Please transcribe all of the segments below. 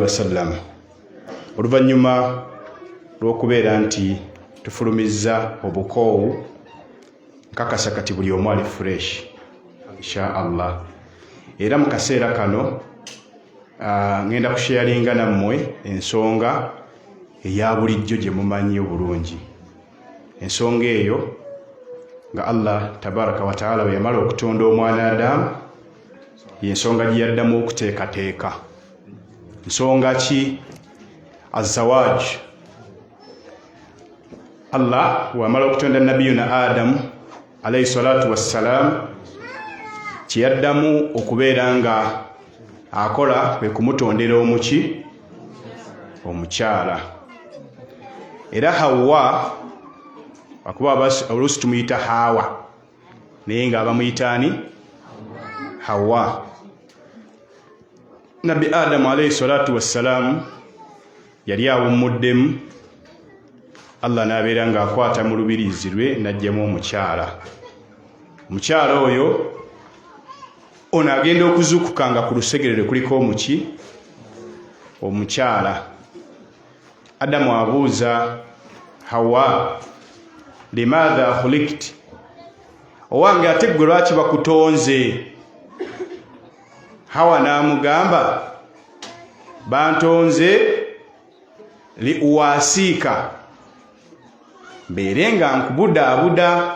Wasallam. Oluvannyuma lw'okubeera nti tufulumizza obukoowu, nkakasa kati buli omu ali fresh insha Allah. Era mu kaseera kano ngenda kusharinga nammwe ensonga eya bulijjo gye mumanyi obulungi. Ensonga eyo nga Allah tabaraka wataala bwe yamala okutonda omwana Adamu, yensonga gye yaddamu okuteekateeka. Nsonga ki? Azawaj. Allah wamala okutonda nabiyuna Adamu alaihi salatu wassalam, kyeyaddamu okubeera nga akola kwe kumutondera omuki omukyala. Era Hawa, akuba oluusi tumuyita Hawa, naye nga abamuyitaani Hawa. Nabbi Adamu alaihi salatu wassalamu yali awummuddemu, Allah n'abeera ng'akwata mu lubiriizi lwe n'ajjamu omukyala. Omukyala oyo ono agenda okuzuukuka nga ku lusegere lwe kuliko omuki omukyala. Adamu abuuza Hawa, limaatha khulikt? Owange, ate ggwe lwaki bakutonze? Hawa n'amugamba, bantonze li uwasiika, mbeere nga nkubudaabuda.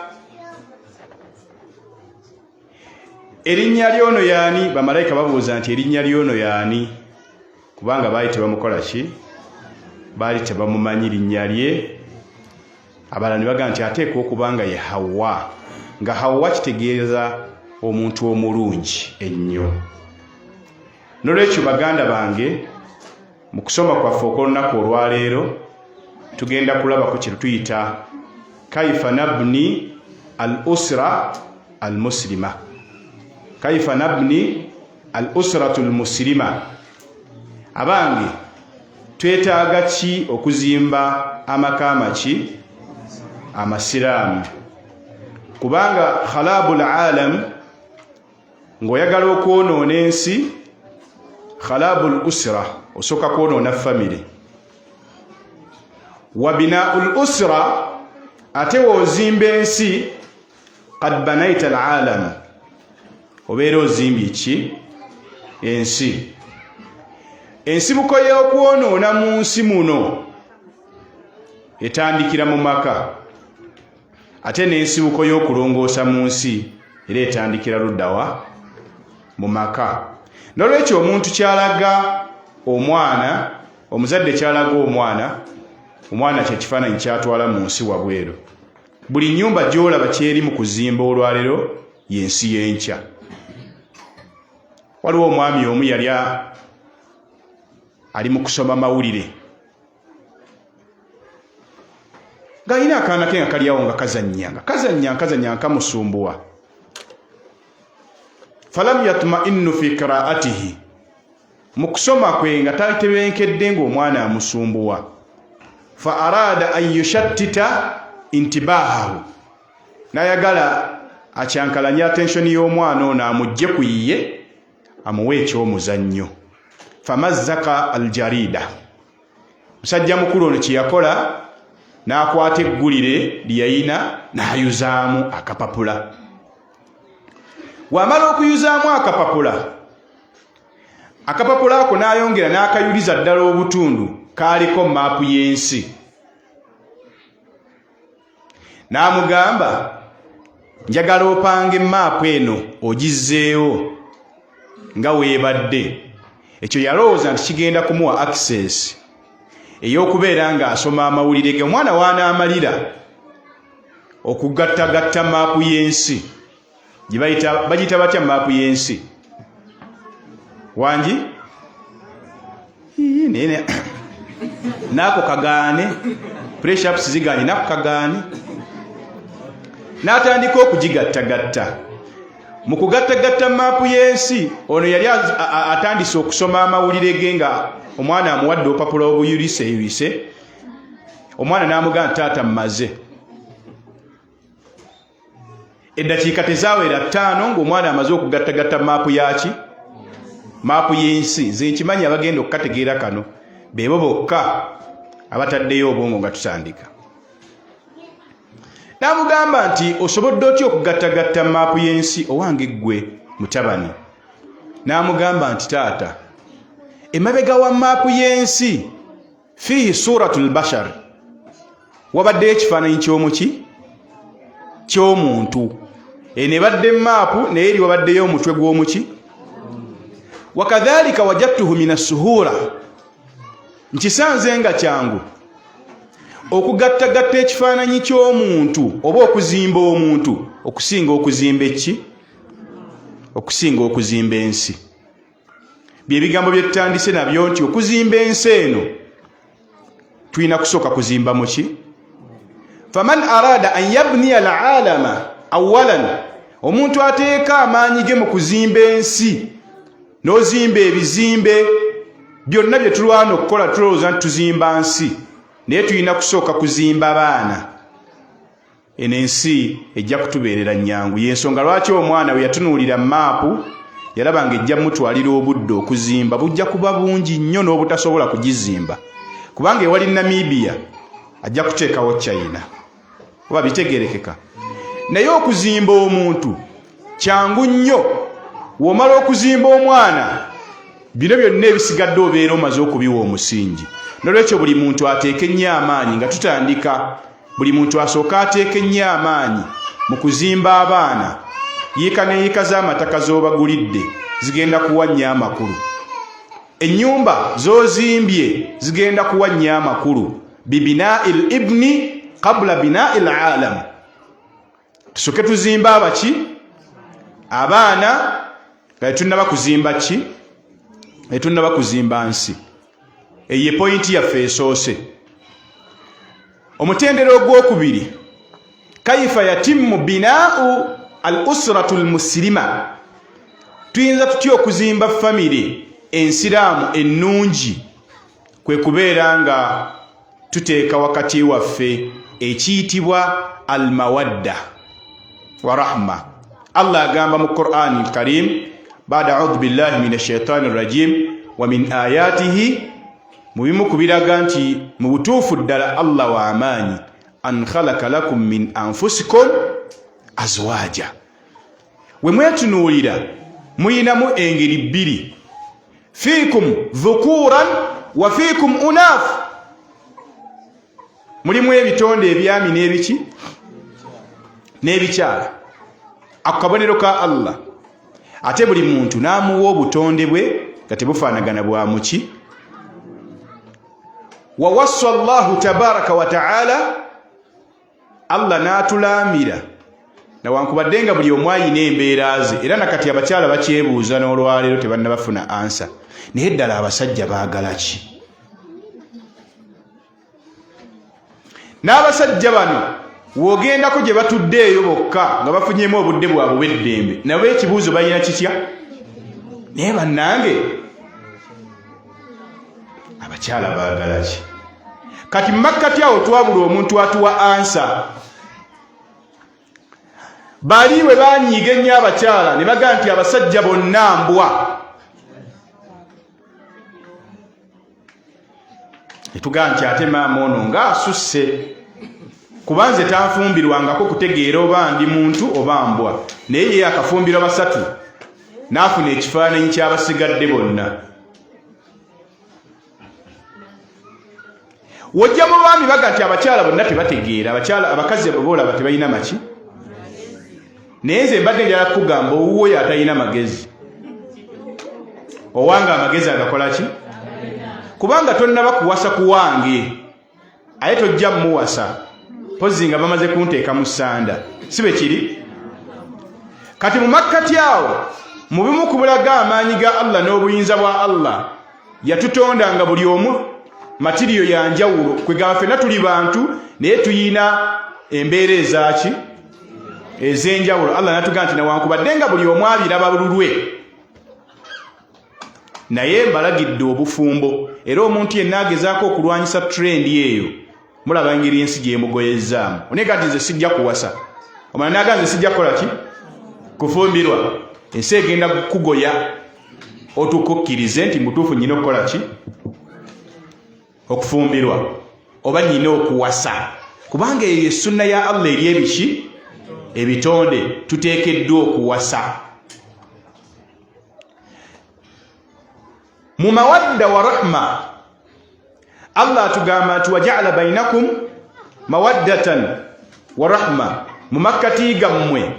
Erinnya lyono yaani? Bamalayika babuuza nti erinnya lyono yaani? Kubanga baali tebamukola ki, baali tebamumanyi linnya lye. Abalala ne bagamba nti ateekwa okuba nga ye Hawa, nga Hawa kitegeeza omuntu omulungi ennyo. Nolwekyo baganda bange, mu kusoma kwaffe okw'olunaku olwaleero tugenda kulabako kye tuyita kaifa nabni al usra al muslima, kaifa nabni al usratu al muslima. Abange, twetaaga ki okuzimba amaka amaki amasiraamu? Kubanga khalabu alam, ng'oyagala okwonoona ensi, khalabu l usra, osooka kwonoona famire. Wa binau l usra, ate woozimba ensi, kad banaita alalam, obeera ozimbye ki? Ensi. Ensibuko y'okwonoona mu nsi muno etandikira mu maka, ate n'ensibuko y'okulongoosa mu nsi era etandikira luddawa? Mu maka. Nolwekyo omuntu kyalaga omwana, omuzadde kyalaga omwana, omwana kyekifaananyi kyatwala mu nsi wabweru. Buli nyumba gyolaba kyeri mu kuzimba olwaleero yensi y'enkya. Waliwo omwami omu yali ali mu kusoma mawulire ng'alina akaana ke nga kali awo nga kazannya nga kazannya nga kazannya nga kamusumbuwa. Falam yatmainnu fi qiraatihi, mu kusoma kwe nga tatebenkedde ng'omwana amusumbuwa. Fa araada an yushattita intibahahu, n'ayagala akyankalanye attention y'omwana ono, amugje ku yiye, amuwe ekyomuzannyo. Famazzaka aljarida, musajja mukulu ono kyeyakola n'akwata eggulire lyeyayina n'ayuzaamu akapapula. Wamala okuyuzaamu akapapula, akapapula ako n'ayongera n'akayuliza ddala obutundu kaaliko maapu y'ensi, n'amugamba, njagala opange maapu eno ogizzeewo nga weebadde. Ekyo yalowooza nti kigenda kumuwa access ey'okubeera ng'asoma amawulire ge. Omwana waanaamalira okugattagatta maapu y'ensi, bagiyita batya maapu y'ensi? Wangi naako kagaane, pressure-ups ziganye, naako kagaane. N'atandika okugigattagatta. Mu kugattagatta maapu y'ensi, ono yali atandise okusoma amawulire ge nga omwana amuwadde opapula obuyuliseyulise. Omwana n'amugamba, taata, mmaze. Eddakiika tezawera 5 ng'omwana amaze okugattagatta maapu yaki. Maapu y'ensi nze nkimanyi, abagenda okukategeera kano beebo bokka abataddeyo obwongo nga tutandika. N'amugamba nti, osobodde otya okugattagatta maapu y'ensi, owange ggwe mutabani? N'amugamba nti, taata, emabega wa maapu y'ensi fiihi suratu lbashar, wabaddeyo ekifaananyi ky'omuki ky'omuntu. Eno ebadde maapu, naye eri wabaddeyo omutwe gw'omuki. Wakadhalika wajadtuhu min assuhura, nkisanze nga kyangu okugattagatta ekifaananyi ky'omuntu oba okuzimba omuntu okusinga okuzimba eki, okusinga okuzimba ensi. Byebigambo bye tutandise nabyo nti okuzimba ensi eno tulina kusooka kuzimba muki. Faman arada an yabniya alalama awalan, omuntu ateeka amaanyi ge mu kuzimba ensi, n'ozimba ebizimbe byonna bye tulwana okukola, tulowooza nti tuzimba nsi, naye tulina kusooka kuzimba baana. Eno ensi ejja kutubeerera nnyangu. Yensonga lwaki omwana we yatunuulira maapu yalaba nga ejja mutwalira obudde okuzimba, bujja kuba bungi nnyo n'obutasobola kugizimba, kubanga ewali Namibia ajja kuteekawo China, oba bitegerekeka. Naye okuzimba omuntu kyangu nnyo. W'omala okuzimba omwana, bino byonna ebisigadde obeera omaze okubiwa omusingi. Nolwekyo buli muntu ateeke nnyo amaanyi nga tutandika, buli muntu asooka ateeke nnyo amaanyi mu kuzimba abaana. Yiika neyiika z'amataka z'obagulidde zigenda kuwa nnyo amakulu, ennyumba z'ozimbye zigenda kuwa nnyo amakulu. Bibinai l ibni qabula binai l alam, tusooke tuzimba abaki abaana nga tetunnaba kuzimba ki, tetunnaba kuzimba nsi. Eyo epoyinti yaffe esoose. Omutendera ogwokubiri, kaifa yatimmu binaau al usratu lmusilima, tuyinza tutya okuzimba famire ensiraamu ennungi? Kwe kubeera nga tuteeka wakati waffe ekiyitibwa almawadda wa rahma. Allah agamba mu Qurani lkarim, bada audhu billahi min ashaitani rajim, wa min ayatihi, mu bimu ku biraga nti mu butuufu ddala Allah wa amaanyi, an khalaka lakum min anfusikum azwaja. We mwetunuulira muyinamu engeri bbiri, fiikum dhukuran wa fiikum unaf, mulimu ebitonde ebyami n'ebiki n'ebikyala. Ako kabonero ka Allah. Ate buli muntu n'amuwa obutonde bwe nga tebufaanagana bwa muki. Wawassa Llahu tabaraka wa taala, Allah n'atulaamira, nawankubadde nga buli omu ayina embeera ze, era nakati abakyala bakyebuuza n'olwaleero tebannabafuna ansa, naye ddala abasajja baagala ki? N'abasajja bano w'ogendako gye batudde eyo bokka nga bafunyemu obudde bwabwe bw'eddembe, nabo ekibuuzo balina kitya? Naye bannange, abakyala baagala ki? Kati mumakkati awo twabula omuntu atuwa ansa. Bali bwe banyiiga ennyo abakyala ne bagaa nti abasajja bonna mbwa, netugaa nti ate maama ono ng'asusse, kuba nze tanfumbirwangako kutegeera oba ndi muntu oba mbwa, naye ye akafumbirwa basatu n'afuna ekifaananyi ky'abasigadde bonna. Wojja mu baami baga nti abakyala bonna tebategeera, abakyala abakazi boolaba tebalina maki. Naye nze mbadde njala kukugamba owuwo yo atalina magezi, owange amagezi agakola ki? Kubanga tonnaba kuwasa kuwange, aye tojja muwasa pozi nga bamaze kunteeka mu ssanda, si bwe kiri? Kati mu makkati awo, mu bimu ku bulaga amaanyi ga Allah n'obuyinza bwa Allah, yatutonda nga buli omu matiriyo ya njawulo. Kwegamba ffenna tuli bantu, naye tuyina embeera ezaaki ez'enjawulo. Allah natugaa nti nawankubadde nga buli omu abiraba lulwe, naye mbalagidde obufumbo. Era omuntu yenna agezaako okulwanyisa trendi eyo, mulaba engeri ensi gyemugoyezzaamu. Onega nti nze sijja kuwasa, omala naga nze sijja kukola ki, kufumbirwa, ensi egenda kukugoya. Otuuka okkirize nti mutuufu nyina okukola ki? Okufumbirwa oba nyina okuwasa, kubanga eyo yesunna ya Allah eri ebiki ebitonde, tuteekeddwa okuwasa. Mu mawadda wa rahma, Allah atugamba nti wajaala bainakum mawaddatan wa rahma, mu makkati gammwe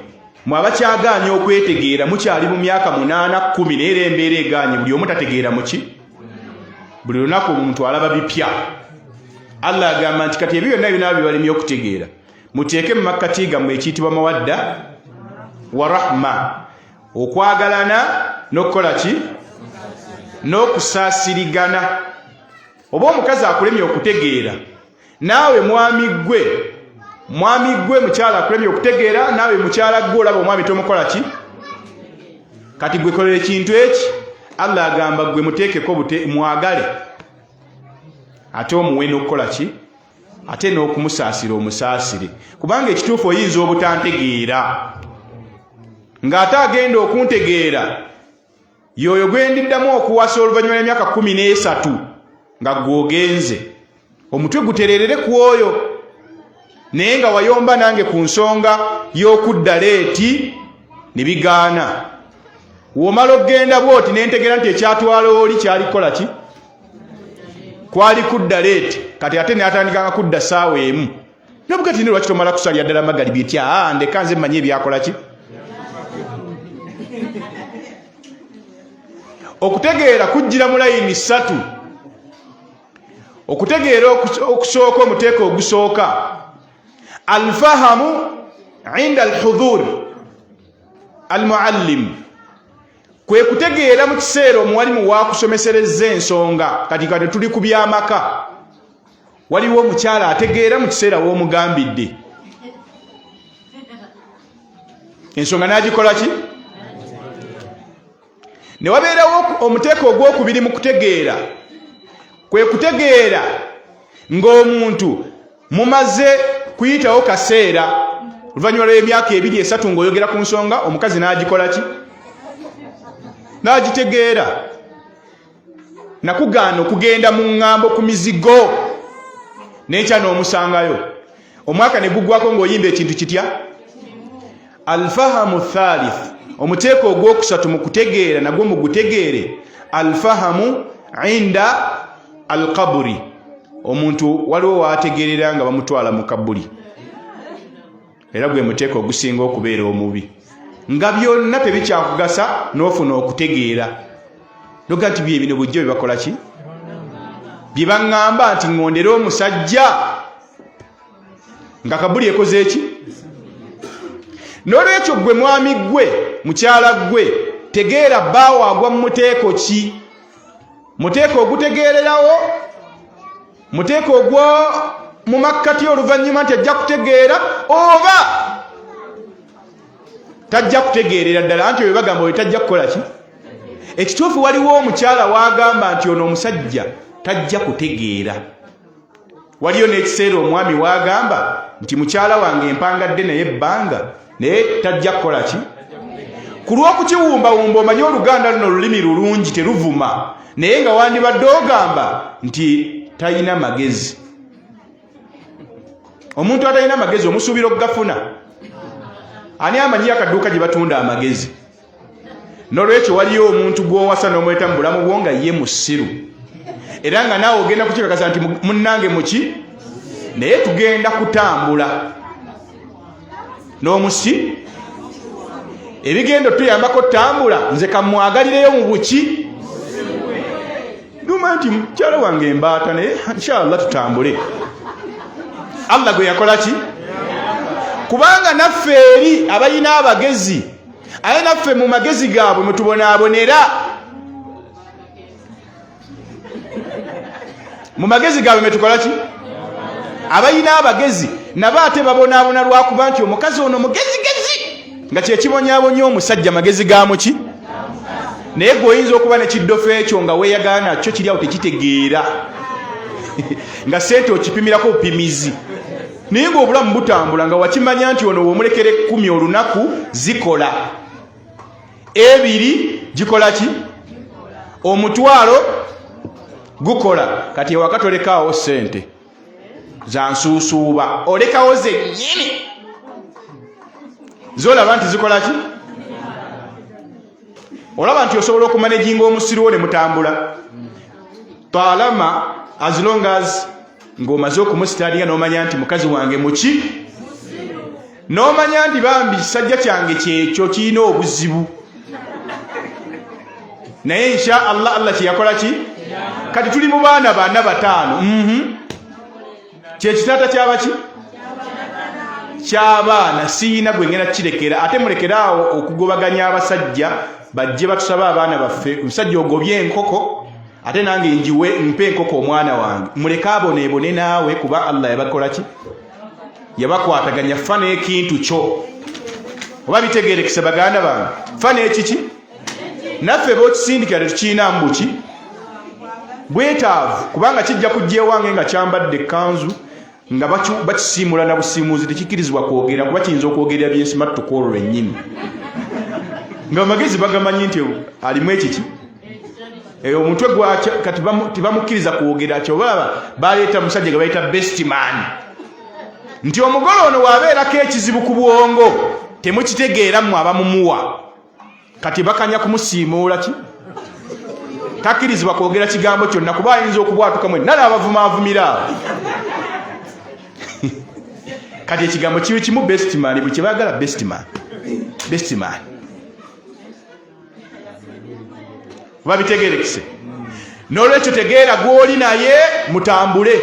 mwe abakyagaanye okwetegeera, mukyali mu myaka 8, 10, naye era embeera egaanye, buli omu tategeera muki, buli lunaku omuntu alaba bipya. Allah agamba nti kati ebyo byonna binaaba bibalemye okutegeera, muteeke mu makkati gammwe ekiyitibwa mawadda wa rahma, okwagalana n'okukola ki? N'okusaasirigana. Oba omukazi akulemye okutegeera, naawe mwami gwe, mwami gwe mukyala akulemye okutegeera, naawe mukyala gwe olaba omwami tomukola ki, kati gwe kolera ekintu eki. Allah agamba gwe muteekeko bute, mwagale ate omuwe n'okukola ki, ate n'okumusaasira omusaasire, kubanga ekituufu oyinza obutantegeera, ng'ate agenda okuntegeera y'oyo gwe ndiddamu okuwasa oluvannyuma lw'emyaka 13 nga gwe ogenze. Omutwe gutererere ku oyo, naye nga wayomba nange ku nsonga y'okudda late ne bigaana. Womala okugenda bwoti nentegeera nti ekyatwala oli kyali kukola ki? Kwali kudda late. Kati ate natandikanga kudda saawa 1 nobuga ti, lwaki tomala kusalira ddala magalibi? Etya? Ah, ndeka nze mmanyi ebyakola ki. Okutegeera kujjira mu layini ssatu. Okutegeera okusooka, omuteeko ogusooka, alfahamu inda alhudhur almuallim, kwe kutegeera mu kiseera omuwalimu wakusomeserezza ensonga. Kati kati tuli ku byamaka, waliwo omukyala ategeera mu kiseera w'omugambidde ensonga n'agikola ki. Ne wabeerawo omuteeko ogwokubiri mu kutegeera, kwe kutegeera ng'omuntu mumaze kuyitawo kaseera, oluvannyuma lw'emyaka 2, 3, ng'oyogera ku nsonga, omukazi n'agikola ki? N'agitegeera. Nakugaana okugenda mu ŋŋambo ku mizigo, n'enkya n'omusangayo, omwaka ne gugwako ng'oyimba ekintu kitya. Alfahamu thalith, omuteeko ogwokusatu mu kutegeera, nagwo mugutegeere, alfahamu inda alqaburi. Omuntu waliwo wategeerera nga bamutwala mu kabuli, era gwe muteeko ogusinga okubeera omubi, nga byonna tebikyakugasa n'ofuna okutegeera noga nti bye bino bujjo byebakola ki, bye baŋŋamba nti ŋŋondere omusajja nga kabuli ekoze eki. N'olwekyo gwe mwami, gwe mukyala, gwe tegeera bbaawo agwa mu muteeko ki, muteeko ogutegeererawo, muteeko ogwo mu makkati oluvannyuma nti ajja kutegeera oba tajja kutegeerera ddala, anti oyo bagamba oyo tajja kukola ki. Ekituufu, waliwo omukyala wagamba nti ono omusajja tajja kutegeera. Waliyo n'ekiseera omwami wagamba nti mukyala wange empangadde naye ebbanga, naye tajja kukola ki. Ku lw'okukiwumbawumba, omanye Oluganda luno olulimi lulungi, teruvuma, naye nga wandibadde ogamba nti talina magezi. Omuntu atalina magezi omusuubira okugafuna? Ani amanyi akaduuka gye batunda amagezi? Nolwekyo waliyo omuntu gw'owasa n'omuleeta mu bulamu bwo nga ye musiru, era nga naawe ogenda kukikakasa nti munnange muki, naye tugenda kutambula n'omusi ebigenda otuyambako tambula. Nze kamwagalireyo mu buki numa nti mukyala wange embaata, naye inshallah tutambule. Allah gwe yakola ki, kubanga naffe eri abalina abagezi, aye naffe mu magezi gaabwe mwetubonaabonera, mu magezi gaabwe mwetukola ki. Abalina abagezi nabo ate babonaabona lwakuba nti omukazi ono mugezigezi, nga kyekibonyabonya omusajja magezi ga muki. Naye gwe oyinza okuba nekiddofo ekyo nga weeyagala nakyo, kiri awo tekitegeera, nga sente okipimirako bupimizi, naye ngaobulamu butambula, nga wakimanya nti ono womulekera 10 olunaku zikola, 2 gikola ki. Omutwalo gukola. Kati ewaka tolekaawo ssente za nsuusuuba, olekawo zennyini zolaba nti zikola ki? Olaba nti osobola okumanejinga omusiri wo ne mutambula, talama as long as ng'omaze okumusitaalinga n'omanya nti mukazi wange muki, n'omanya nti bambi kisajja kyange kyekyo kirina obuzibu, naye insha Allah, Allah kyeyakola ki? Kati tuli mu baana bana bataano, Kyekitaata kyabaki? Ky'abaana. Siina gwe ngenda kirekera. Ate mulekeraawo okugobaganya abasajja bajje batusaba abaana baffe. Omusajja ogobye enkoko, ate nange njiwe mpe enkoko omwana wange. Muleke aboneebone naawe, kuba Allah yabakola ki? Yabakwataganya. Fa n'ekintu kyo. Oba bitegerekese baganda bange? Fa n'ekiki? Naffe bokisindikira tetukiina mbuki bwetaavu, kubanga kijja kujja ewange nga kyambadde ekkanzu nga bakisiimula na busiimuzi. Tekikkirizibwa kwogera, kuba kiyinza okwogerera byensimattuka olwo lwennyini, nga amagezi bagamanyi nti alimu ekiki omutwe gwakyo. Kati tebamukkiriza kwogera. Kyobalaba baleeta musajja ge bayita best man, nti omugole ono waabeerako ekizibu ku bwongo temukitegeera mmwe abamumuwa. Kati bakanya kumusiimuula ki? Takkirizibwa kwogera kigambo kyonna, kuba ayinza okubwatuka mwe nala abavumaavumira awo. Kati ekigambo kiri kimu, bestman. Bwe kyebagala bestman, bestman. Oba bitegerekise? N'olwekyo tegeera gw'oli naye, mutambule.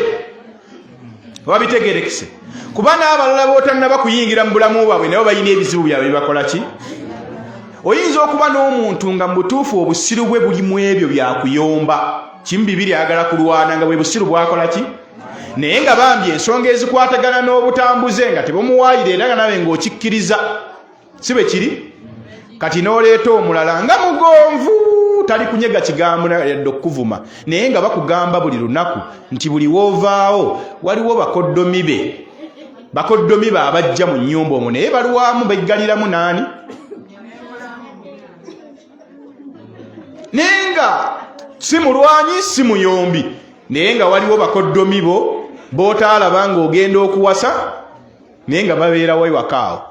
Oba bitegerekise? Kuba n'abalala b'otannaba kuyingira mu bulamu bwabwe nabo balina ebizibu byabwe bibakola ki. Oyinza okuba n'omuntu nga mu butuufu obusiru bwe buli mu ebyo byakuyomba kimu bibiri, ayagala kulwana nga bwe busiru bwakola ki, naye nga bambi ensonga ezikwatagana n'obutambuze nga tebumuwaayira, era nga nawe ng'okikkiriza si bwe kiri. Kati n'oleeta omulala nga mugonvu, tali kunyega kigambo yadde okukuvuma, naye nga bakugamba buli lunaku nti buli woovaawo waliwo bakoddomi be, bakoddomi be abajja mu nnyumba omwo, naye balwamu beggaliramu naani, naye nga si mulwanyi si muyombi, naye nga waliwo bakoddomi bo b'otaalaba ng'ogenda okuwasa, naye nga babeerawo ewaka awo.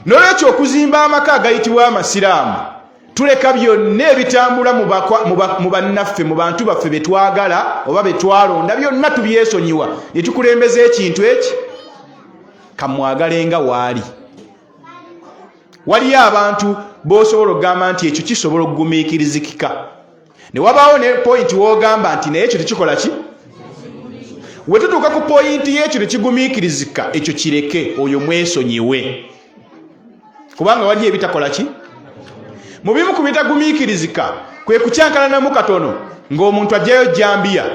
Nolwekyo okuzimba amaka agayitibwa amasiraamu, tuleka byonna ebitambula mu bannaffe, mu bantu baffe betwagala oba betwalonda, byonna tubyesonyiwa ne tukulembeza ekintu eki kamwagale nga waali. Waliyo abantu b'osobola okugamba nti ekyo kisobola okugumiikirizikika, ne wabaawo ne pointi w'ogamba nti naye ekyo tekikola ki. We tutuuka ku pointi y'ekyo tekigumiikirizika, ekyo kireke, oyo mwesonyiwe, kubanga waliyo ebitakola ki. Mu bimu ku bitagumiikirizika kwe kukyankalanamu katono ng'omuntu ajjayo jambiya.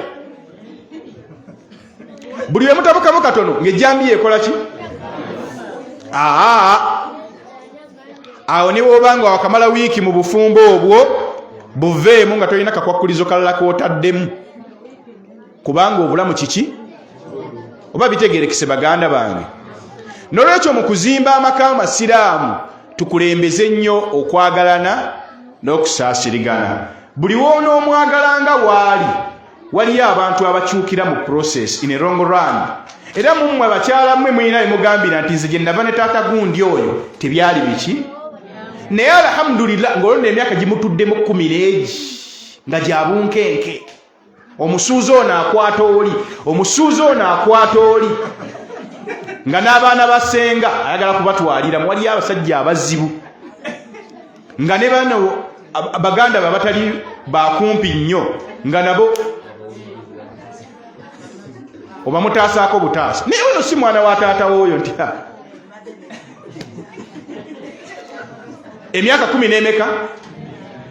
Buli lwe mutabukamu katono ng'ejjambiya ekola ki? Aa, awo ne bw'oba nga wakamala wiiki mu bufumbo obwo, buveemu nga tolina kakwakkulizo kalala k'otaddemu, kubanga obulamu kiki? Oba bitegerekese baganda bange? N'olwekyo mu kuzimba amaka amasiraamu tukulembeze nnyo okwagalana n'okusaasirigana. Buli w'onoomwagala nga waali, waliyo abantu abakyukira mu process in a long run. Era mummwe bakyala mmwe mulina bemugambira nti nze gye nava ne taata gundi oyo tebyali biki, naye alhamdulillah, ng'olwo emyaka gimutuddemu 10 n'egi nga gya bunkenke, omusuuzi ono akwata oli, omusuuzi ono akwata oli, nga n'abaana basenga ayagala kubatwalira. Waliyo abasajja abazibu nga ne bano baganda be abatali bakumpi nnyo nga nabo obamutaasaako butaasa, naye ono si mwana wa taata w'oyo, nti emyaka 10 n'emeka,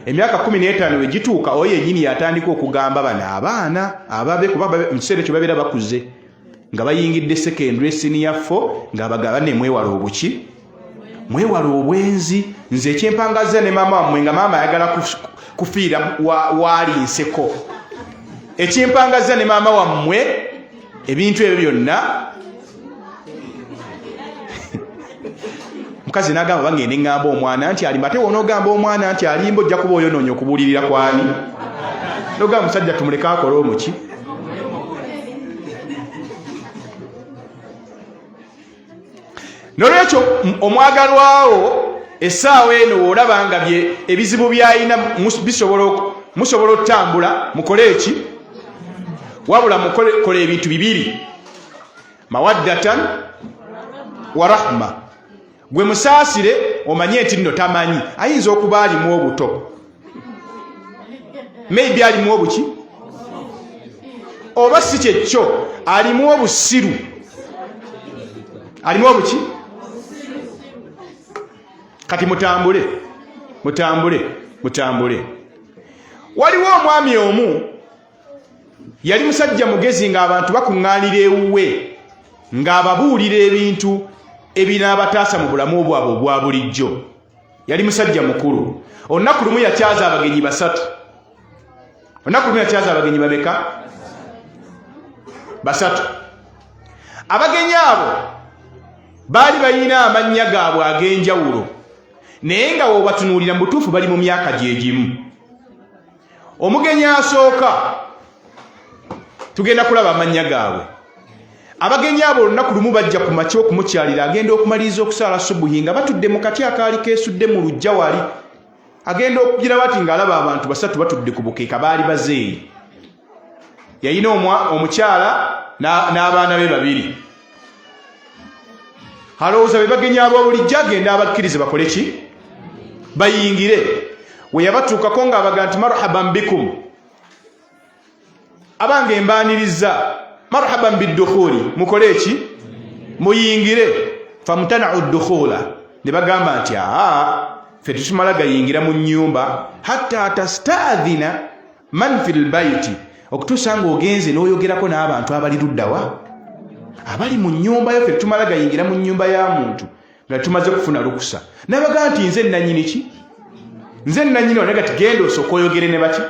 emyaka 15 wegituuka, oyo yennyini yatandika okugamba bano abaana ababe, kuba mu kiseera ekyo babeera bakuze nga bayingidde secondary, senior 4, nga bagaba ne mwewala obuki, mwewala obwenzi. Nze ekyempangaza ne maama wammwe, nga maama ayagala kufiira waali nseko, ekyempangaza ne maama wammwe ebintu ebyo byonna. Omukazi n'agamba, bangende ŋŋamba omwana nti alimba. Ate wonoogamba omwana nti alimba, ojja kuba oyonoonya okubuulirira kwani. Nogamba musajja tumuleke akole omuki. Nolwekyo omwagalwawo essaawa eno woolaba nga ebizibu byalina musobola okutambula, mukole eki? Wabula mukola ebintu bibiri, mawaddatan wa rahma. Gwe musaasire, omanye nti nno tamanyi, ayinza okuba alimu obuto, maybe alimu obuki, oba si kyekyo alimu obusiru, alimu obuki. Kati mutambule, mutambule, mutambule. Waliwo omwami omu yali musajja mugezi, ng'abantu bakuŋŋaanira ewuwe ng'ababuulira ebintu ebinaabataasa mu bulamu bwabwe obwa bulijjo. Yali musajja mukulu. Olunaku lumu yakyaza abagenyi basatu. Olunaku lumu yakyaza abagenyi bameka? Basatu. Abagenyi abo baali balina amannya gaabwe ag'enjawulo, naye nga wobatunuulira mu butuufu bali mu myaka gye gimu. Omugenyi asooka, tugenda kulaba amannya gaabwe. Abagenyi abo olunaku lumu bajja ku makya okumukyalira. Agenda okumaliriza okusaala subuhi nga batudde mu kati akaali keesudde mu luggya wali. Agenda okugira bati ng'alaba abantu basatu batudde ku bukeeka. Baali bazeeyi. Yalina omukyala n'abaana be babiri. Alowooza be bagenyi ab'obulijjo, agenda abakkirize bakole ki? Bayingire. We yabatuukako ng'abaga nti, marhaban bikum, abange mbaaniriza, marhaban biddukhuli, mukole eki? Muyingire. Famtanau ddukhula, ne bagamba nti, aa, ffe tetumala gayingira mu nnyumba hatta tastadhina man fi lbaiti, okutuusa ng'ogenze n'oyogerako n'abantu abali luddawa abali mu nnyumba yo. Ffe tumala gayingira mu nnyumba ya muntu nga tumaze kufuna lukusa. Nabaga nti, nze nanyini ki? Nze nanyini wanaga. Ti genda osooka oyogere ne baki.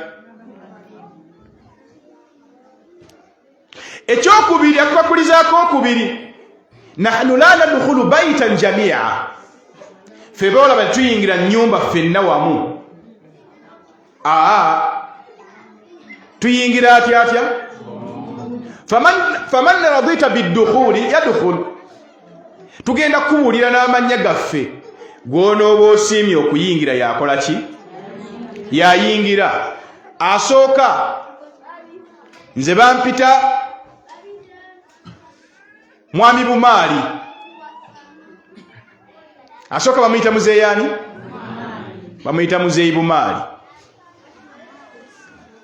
Ekyokubiri, akubakulizaako okubiri, nahnu la nadkhulu baitan jamia, ffe boolaba tetuyingira nnyumba ffenna wamu. Aa, tuyingira atya atya? Faman radita bidukhuli yadkhul. Tugenda kukubuulira n'amannya gaffe, gw'onooba osiimye okuyingira yakola ki? Yayingira. Asooka, nze bampita Mwami Bumaali. Asooka bamuyita muzeeyi ani? Bamuyita Muzeeyi Bumaali.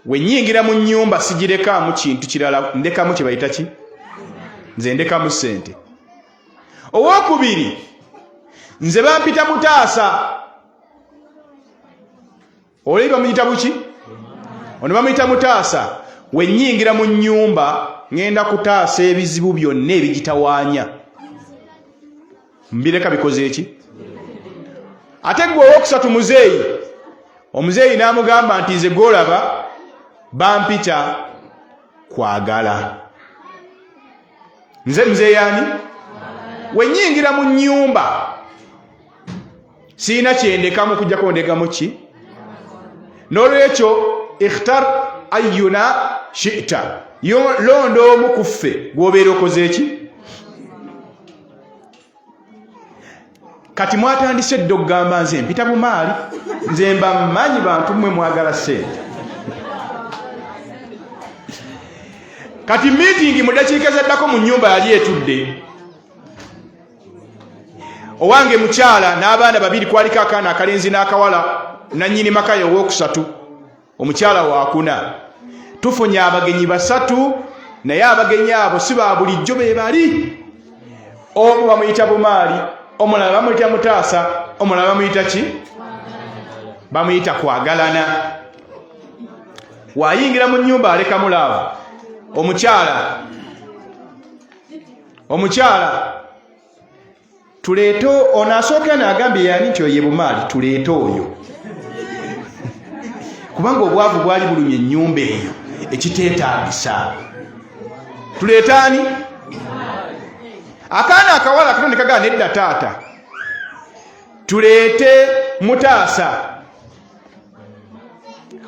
Wenyingira mu nyumba sigirekaamu kintu kirala, ndekamu kyebayita ki? Nze ndekamu sente. Owokubiri, nze bampita Mutaasa. Oli bamuyita buki? Ono bamuyita Mutaasa. Wenyingira mu nyumba ŋŋenda kutaasa ebizibu byonna ebigitawaanya, mbireka bikoze eki? Ate gwe owokusatu, muzeeyi, omuzeeyi n'amugamba nti, nze gwolaba bampita Kwagala. Nze muzeeyi ani? Wenyingira mu nyumba siina kyendekamu kujjako ndekamu ki? N'olwekyo ikhtar ayuna shita, londa omu ku ffe gwobeera okoze eki. Kati mwatandise dda okugamba nze mpita bumaali, nze mba mmanyi bantu mmwe mwagala sente. Kati miitingi mu dakiika zaddako mu nyumba yali etudde, owange mukyala n'abaana babiri, kwaliko akaana akalenzi n'akawala, nannyini makayo owokusatu, omukyala wakuna. Tufunye abagenyi basatu, naye abagenyi abo si ba bulijjo. Be bali, omu bamuyita Bumaali, omulala bamuyita Mutaasa, omulala bamuyita ki? Bamuyita Kwagalana. Wayingira mu nyumba alekamu laavu. Omukyala, omukyala, tuleete ono asooka. Naagambye yani nti oye Bumaali, tuleete oyo, kubanga obwavu bwali bulumye ennyumba eyo ekiteetaagisa. Tuleete ani? Akaana akawala kato ne kagaa, nedda taata. Tuleete mutaasa,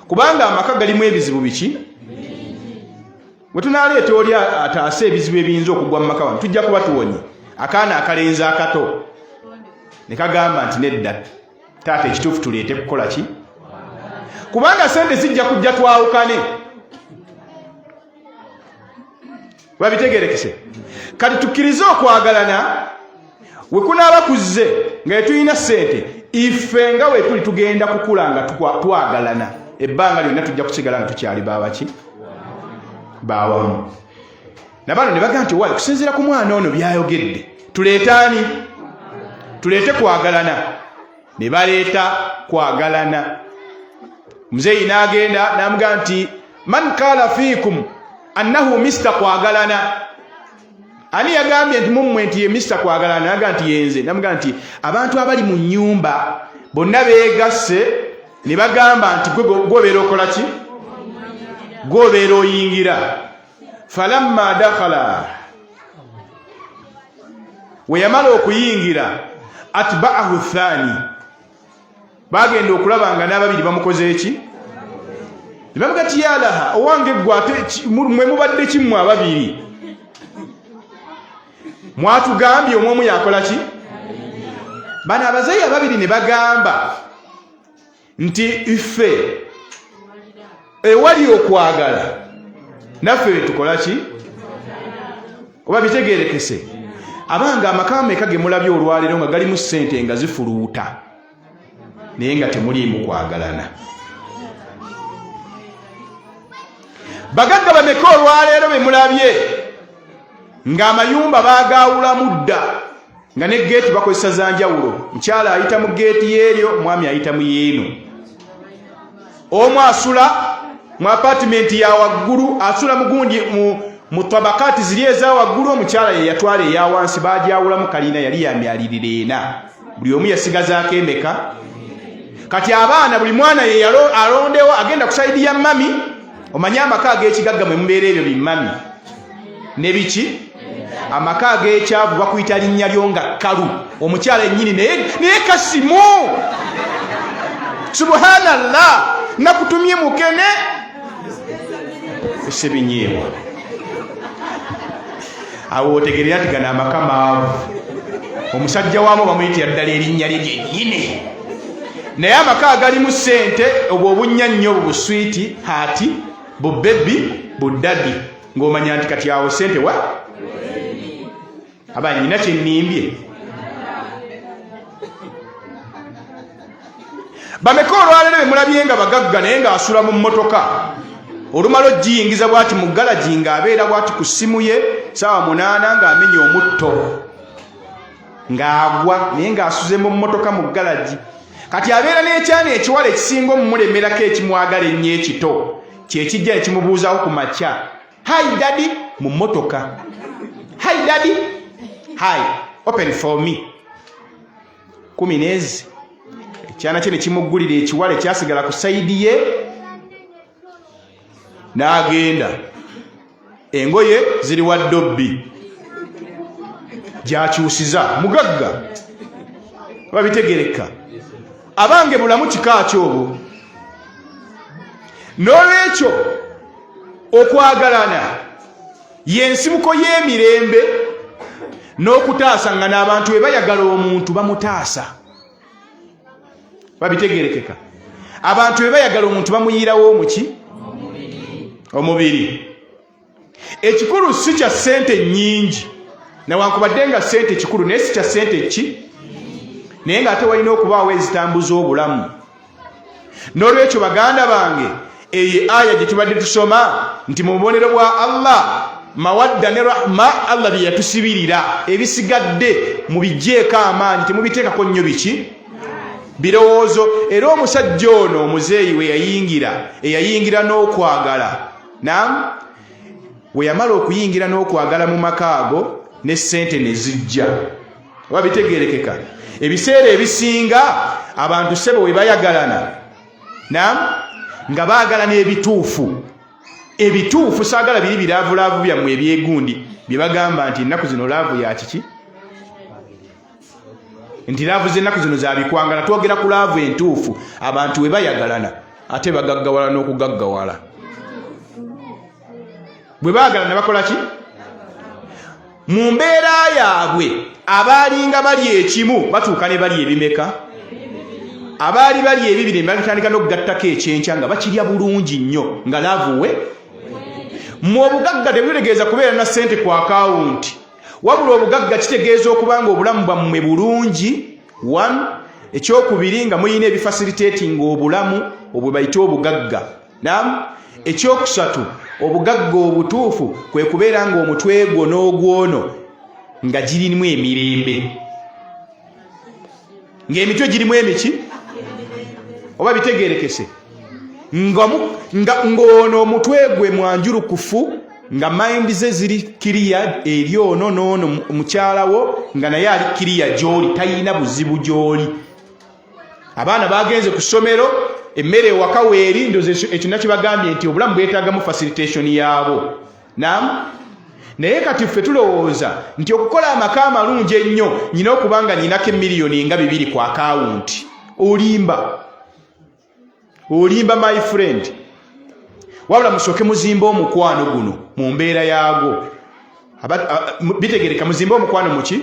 kubanga amaka galimu ebizibu biki. Bwe tunaaleeta oli ataase ebizibu ebiyinza okugwa mu maka wano, tujja kuba tuwonye. Akaana akalenzi akato ne kagamba nti nedda taata, ekituufu tuleete kukola ki, kubanga sente zijja kujja twawukane. Babitegerekese. Kati tukkirize okwagalana we kunaaba kuzze nga yetulina sente, ife nga wetuli tugenda kukula nga twagalana ebbanga lyonna, tujja kusigala nga tukyali babaki bawamu. Nabano ne bagamba nti waayo, kusinziira ku mwana ono byayogedde, tuleete ani? Tuleete kwagalana. Ne baleeta kwagalana. Muzeeyi n'agenda n'amugamba nti man kaala fiikum annahu mista kwagalana, ani yagambye nti mummwe nti ye mista kwagalana? Nagamba nti yenze. Namugamba nti abantu abali mu nyumba bonna beegasse ne bagamba nti gwobeera okola ki, gwobeera oyingira. Falamma dakhala, we yamala okuyingira, atbaahu thani, bagenda okulaba nga n'ababiri bamukoze eki, nebamuga ti yalaha, owange gwe, ate mwe mubadde kimmwe ababiri mwatugambye omwomu yakola ki? Bano abazeeyi ababiri ne bagamba nti ffe ewali okwagala naffe tukola ki? Oba bitegerekese? Abanga amaka meka ge mulabye olwaleero nga galimu ssente nga zifuluuta, naye nga temuliimu kwagalana? Bagagga bameka olwaleero be mulabye ng'amayumba baagaawulamu dda, nga ne geeti bakozesa za njawulo? Mukyala ayita mu geeti yeeryo, mwami ayita mu yeeno. Omu asula mu apatimenti ya waggulu, asula mugundi mu tabakati ziri eza waggulu, omukyala ye yatwala eya wansi. Bagyawulamu kalina yali ya myaliriro ena, buli omu yasigazaako emeka. Kati abaana buli mwana ye alondewo agenda ku saidi ya mami. Omanye amaka ag'ekigagga mwe mubeera ebyo bimmami ne biki. Amaka ag'ekyavu bakuyita linnya lyo nga kkalu, omukyala ennyini naye kasimu. Subhanallah, nakutumye mukene sebinyeebwa. Awo otegerera nti gano amaka maavu, omusajja waamu bamuyitira ddala erinnya lye lyennyini. Naye amaka agalimu ssente, obwo obunnya nnyo, obwo buswiti hati, bubebi, budadi, ng'omanya nti kati awo ssente wa aba nyina kyenimbye. Bameka olwaleero bemulabye nga bagagga naye ng'asula mu mmotoka, olumala ogiyingiza bwati mu galagi, ng'abeera bwati ku ssimu ye saawa 8 ng'amenya omutto ng'agwa, naye ng'asuze mu mmotoka mu galagi? Kati abeera n'ekyana ekiwala ekisinga omumulemerako, ekimwagala ennyo ekito, kyekijja ekimubuuzawo ku makya, "Hi daddy," mu mmotoka, "Hi daddy, hi, open for me." Kumi n'ezi ekyana kye ne kimuggulira. Ekiwala ekyasigala ku side ye n'agenda, engoye ziri wa dobbi gyakyusiza. Mugagga, babitegereka. Abange, bulamu kika ki obwo? N'olwekyo okwagalana yensibuko y'emirembe n'okutaasa nga n'abantu bwe bayagala omuntu bamutaasa. Babitegerekeka. Abantu bwe bayagala omuntu bamuyirawo omuki omubiri. Ekikulu si kya ssente nnyingi, newankubadde nga ssente kikulu, naye si kya ssente ki, naye ng'ate walina okubaawo ezitambuza obulamu. N'olwekyo baganda bange, eyo aya gye tubadde tusoma nti mu bubonero bwa Allah mawadda ne rahma Allah bye yatusibirira, ebisigadde mubijjeeko amaanyi, temubiteekako nnyo biki birowoozo. Era omusajja ono omuzeeyi we yayingira, eyayingira n'okwagala, nam we yamala okuyingira n'okwagala mu maka ago, ne ssente ne zijja. Oba bitegerekeka? Ebiseera ebisinga abantu sebo we bayagalana, nam nga baagalana ebituufu, ebituufu, saagala biri biraavulaavu byammwe ebyegundi bye bagamba nti ennaku zino love ya kiki. Nti laavu z'ennaku zino za bikwangala. Twogera ku laavu entuufu. Abantu we bayagalana ate bagaggawala n'okugaggawala. Bwe baagalana bakola ki? Mu mbeera yaabwe abaalinga bali ekimu batuuka ne bali ebimeka? Abaali bali ebibiri ne batandika n'okugattako ekyenkya nga bakirya bulungi nnyo nga laavu we. Mu obugagga tebitegeeza kubeera na ssente ku akawunti, wabula obugagga kitegeeza okuba nga obulamu bwammwe bulungi. One, ekyokubiri nga mulina ebifasilitating obulamu obwe bayita obugagga. Nam ekyokusatu, obugagga obutuufu kwe kubeera nga omutwe gwo n'ogwono nga girimu emirembe, ng'emitwe girimu emiki oba bitegerekese, ng'ono omutwe gwe mwanjulukufu, nga mind ze ziri kiriya eri ono n'ono mukyala wo, nga naye ali kiriya gy'oli, talina buzibu gy'oli. Abaana bagenze ku ssomero, emmere ewaka weeri. Ndoza ekyo nakibagambye nti obulamu bwetaagamu facilitation yaabwo. Nam naye kati ffe tulowooza nti okukola amaka amalungi ennyo nyina okuba nga nyinako emiliyoni nga 2 ku akawunti. Olimba, olimba my friend. Wabula musooke muzimbe omukwano guno mu mbeera yaagwo. Bitegereka, muzimbe omukwano muki?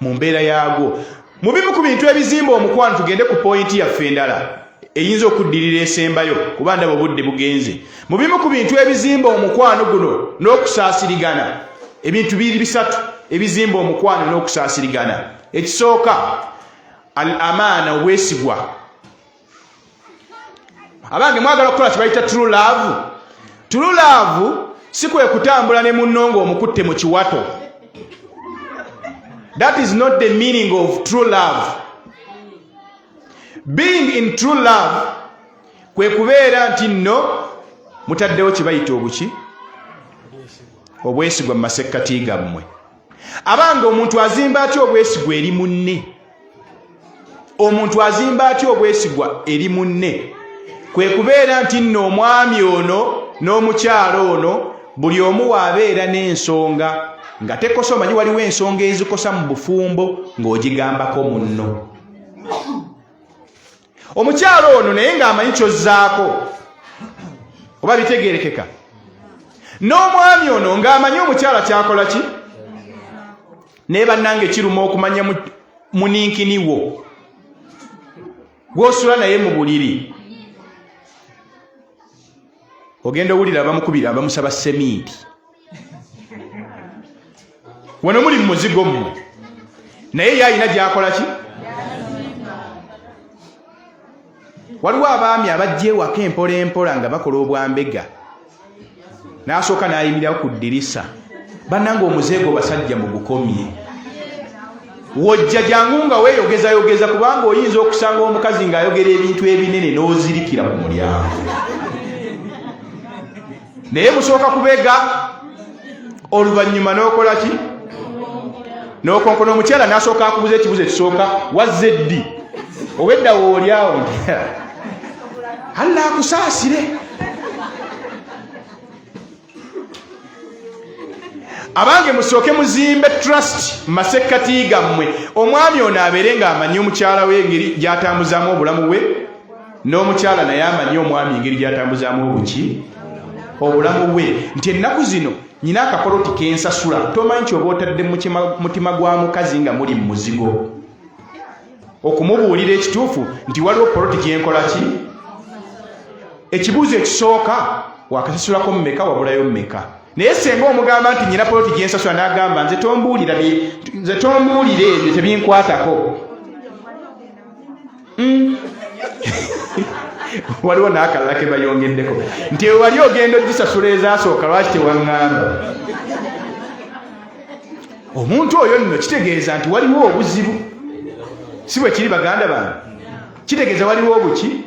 Mu mbeera yaagwo. Mu bimu ku bintu ebizimba omukwano, tugende ku pointi yaffe endala eyinza okuddirira esembayo, kuba ndaba obudde bugenze. Mu bimu ku bintu ebizimba omukwano guno n'okusaasirigana, ebintu biri bisatu ebizimba omukwano n'okusaasirigana. Ekisooka, al amaana, obwesigwa. Abange, mwagala okukola kibayita true love? True love si kwe kutambula ne munno ng'omukutte mu kiwato. That is not the meaning of true love. Being in true love kwe kubeera nti nno mutaddewo kye bayita obuki? Obwesigwa mu masekkati gammwe. Abange, omuntu azimba atya obwesigwa eri munne? Omuntu azimba atya obwesigwa eri munne? Kwe kubeera nti nno omwami ono n'omukyalo ono buli omu waabeera n'ensonga nga tekosa. Omanyi waliwo ensonga ezikosa mu bufumbo ng'ogigambako munno. Omukyalo ono naye ng'amanyi kyozzaako, oba bitegerekeka, n'omwami ono ng'amanyi omukyala kyakola ki. Naye bannange, kiruma okumanya muninkini wo gw'osula naye mu buliri. Ogenda owulira abamukubira, abamusaba seminti. Wano muli mu muzigo mmwe, naye ye alina gyakola ki. Waliwo abaami abajja ewaka empola empola nga bakola obwambega, n'asooka n'ayimirirawo ku ddirisa. Bannanga, omuzeego basajja mugukomye. Wojja jangu nga weeyogezayogeza, kubanga oyinza okusanga omukazi ng'ayogera ebintu ebinene n'ozirikira ku mulyango. Naye musooka kubega, oluvannyuma n'okola ki? N'okonkona. Omukyala n'asooka akubuza ekibuzo ekisooka, "Wazze ddi?" Obwedda woolyawo nti Allah akusaasire. Abange, musooke muzimbe trust mu masekkati gammwe. Omwami ono abeere ng'amanyi omukyala we engeri gy'atambuzaamu obulamu bwe, n'omukyala naye amanyi omwami engeri gy'atambuzaamu obuki? Obulamu bwe. Nti ennaku zino nyina akapoloti kensasula. Tomanyi kyoba otadde mutima gwa mukazi nga muli mu muzigo, okumubuulira ekituufu nti waliwo poloti gyenkola ki. Ekibuuzo ekisooka, wakasasulako mmeka? Wabulayo mmeka? Naye senga omugamba nti nyina poloti gyensasula, n'agamba, "Nze tombuulira, nze tombuulira, ebyo tebinkwatako." Waliwo n'akalala ke bayongeddeko nti wali ogenda ogisasula ezasooka, lwaki tewaŋŋamba? Omuntu oyo nno kitegeeza nti waliwo obuzibu, si bwe kiri, baganda bange? Kitegeeza waliwo obuki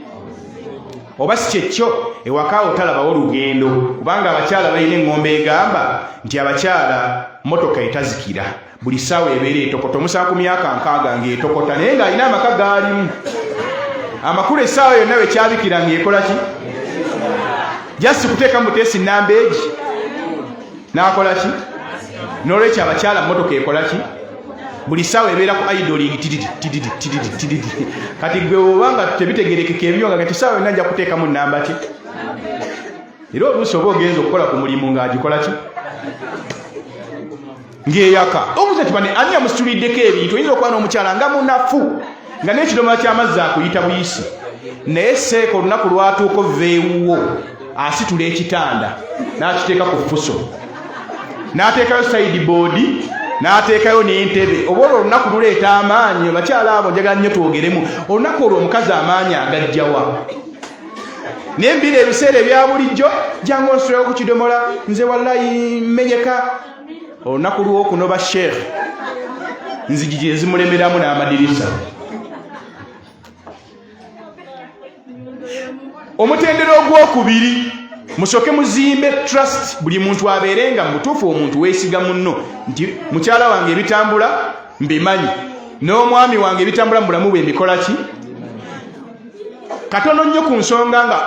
oba si kyekyo, ewaka otalabawo lugendo, kubanga abakyala balina eŋŋombe egamba nti abakyala motoka etazikira, buli ssaawa ebeera etokota. Omusanga ku myaka 60 ng'etokota, naye ng'alina amaka gaalimu amakulu. Essaawa yonna wekyabikira ng'ekola ki? Just kuteeka muteesi namba egi n'akola ki. N'olwekyo abakyala motoka ekola ki? Buli ssaawa ebeera ku idoling tididi tididi tididi tididi. Kati gwe oba nga tebitegerekeka ebyo nga kati ssaawa yonna nja kuteekamu nnamba ki? Era oluusi oba ogenza okukola ku mulimu ng'agikola ki? Ng'eyaka. Obuuza nti bane ani yamusituliddeko ebintu? Oyinza okuba n'omukyala nga munafu nga n'ekidomola ky'amazzi akuyita buyisi, naye seeka olunaku lwatuuka ova ewuwo asitula ekitanda n'akiteeka ku fuso n'ateekayo sayidi boodi n'ateekayo n'entebe. Oba olwo olunaku luleeta amaanyi. Abakyala abo njagala nnyo twogeremu. Olunaku olwo omukazi amaanyi agajjawa? Naye mbira ebiseera ebya bulijjo, jangu onsitulewo ku kidomola, nze wallayi mmenyeka. Olunaku lw'okunoba sheekh nzigi gye zimulemeramu n'amadirisa. Omutendera ogwokubiri, musooke muzimbe trust. Buli muntu abeere nga mutuufu omuntu weesiga munno nti mukyala wange ebitambula mbimanyi, n'omwami wange ebitambula mu bulamu bwe mbikola ki. Katono nnyo ku nsonga nga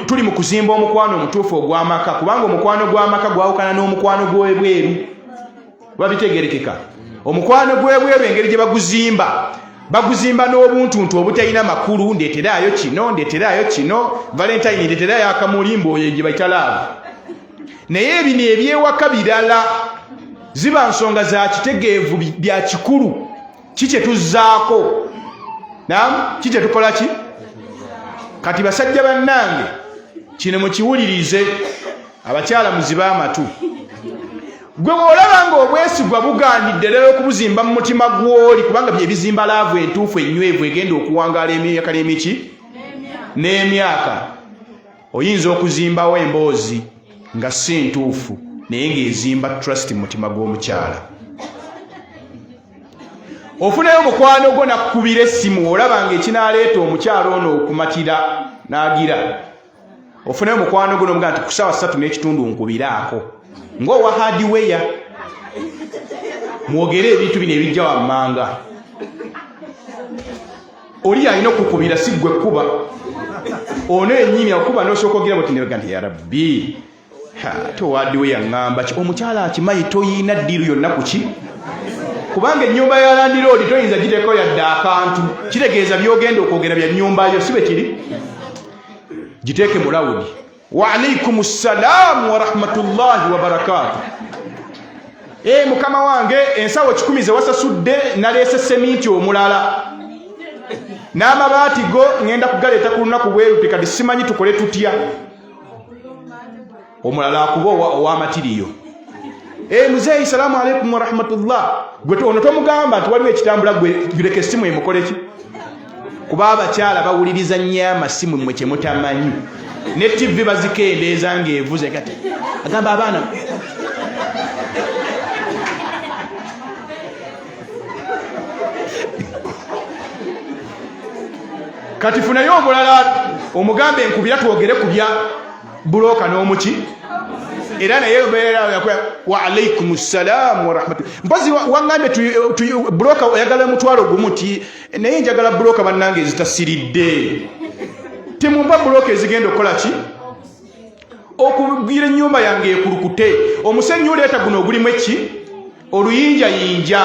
tuli mu kuzimba omukwano omutuufu ogw'amaka, kubanga omukwano gw'amaka gwawukana n'omukwano gw'ebweru. Babitegerekeka, omukwano gw'ebweru engeri gye baguzimba, baguzimba n'obuntuntu obutalina makulu. Ndeeteraayo kino, ndeeteraayo kino, Valentine ndeeteraayo akamuli, mbu oyo gye bayita love. Naye ebino ebyewaka birala, ziba nsonga za kitegeevu, bya kikulu ki kye tuzzaako, nam ki kye tukola ki. Kati basajja bannange, kino mukiwulirize, abakyala muzibe amatu. Gwe bw'olaba ng'obwesigwa bugaanidde ddala okubuzimba mu mutima gw'oli, kubanga bye bizimba laavu entuufu ennywevu egenda okuwangaala emyaka n'emiki n'emyaka, oyinza okuzimbawo emboozi nga si ntuufu naye ng'ezimba trust mu mutima gw'omukyala. Ofunayo mukwano gwo nakkubira essimu, olaba ng'ekinaaleeta omukyala ono okumatira n'agira. Ofunayo mukwano gwo n'omugamba nti ku ssaawa 3:30 nkubiraako ng'owa hardware, mwogere ebintu bino ebijja wammanga. Oli alina okukubira, si ggwe kkuba. Ono yennyini akuba n'osooka ogira buti nega nti ya rabbi, towaadiwe yaŋŋamba ki? Omukyala akimanyi toyiina ddiiru yonna ku ki, kubanga ennyumba ya landiroodi toyinza giteekao yadde akantu. Kitegeeza by'ogenda okwogera bya nnyumba yo, si bwe kiri? Giteeke mu lawudi. Wa alaikum ssalaamu wa rahmatullahi wa barakaatu. E mukama wange, ensawo 100 ze wasasudde naleese seminti omulala n'amabaati go ŋŋenda kugaleeta ku lunaku bweruti. Kati simanyi tukole tutya. Omulala akuba ow'amatiriyo. E muzeeyi, salaamu aleikum warahmatullah. Gwe ono tomugamba nti waliwo ekitambula, gwe gireka essimu emukole ki, kuba abakyala bawuliriza nnyo amasimu mmwe kye mutamanyi. Ne ttivi bazikendeeza ng'evuze. Kati agamba abaana kati funayo omulala omugambe enkubira twogere ku bya bulooka n'omuki, era naye wa alaikum ssalaamu warahmatullah. Mpozi waŋŋambye bulooka oyagala 10,000 ti, naye njagala bulooka bannange ezitasiridde. Temumpa bulooka ezigenda okukola ki, okugira ennyumba yange ekulukute omusenyu. Oleeta guno ogulimu eki oluyinjayinja,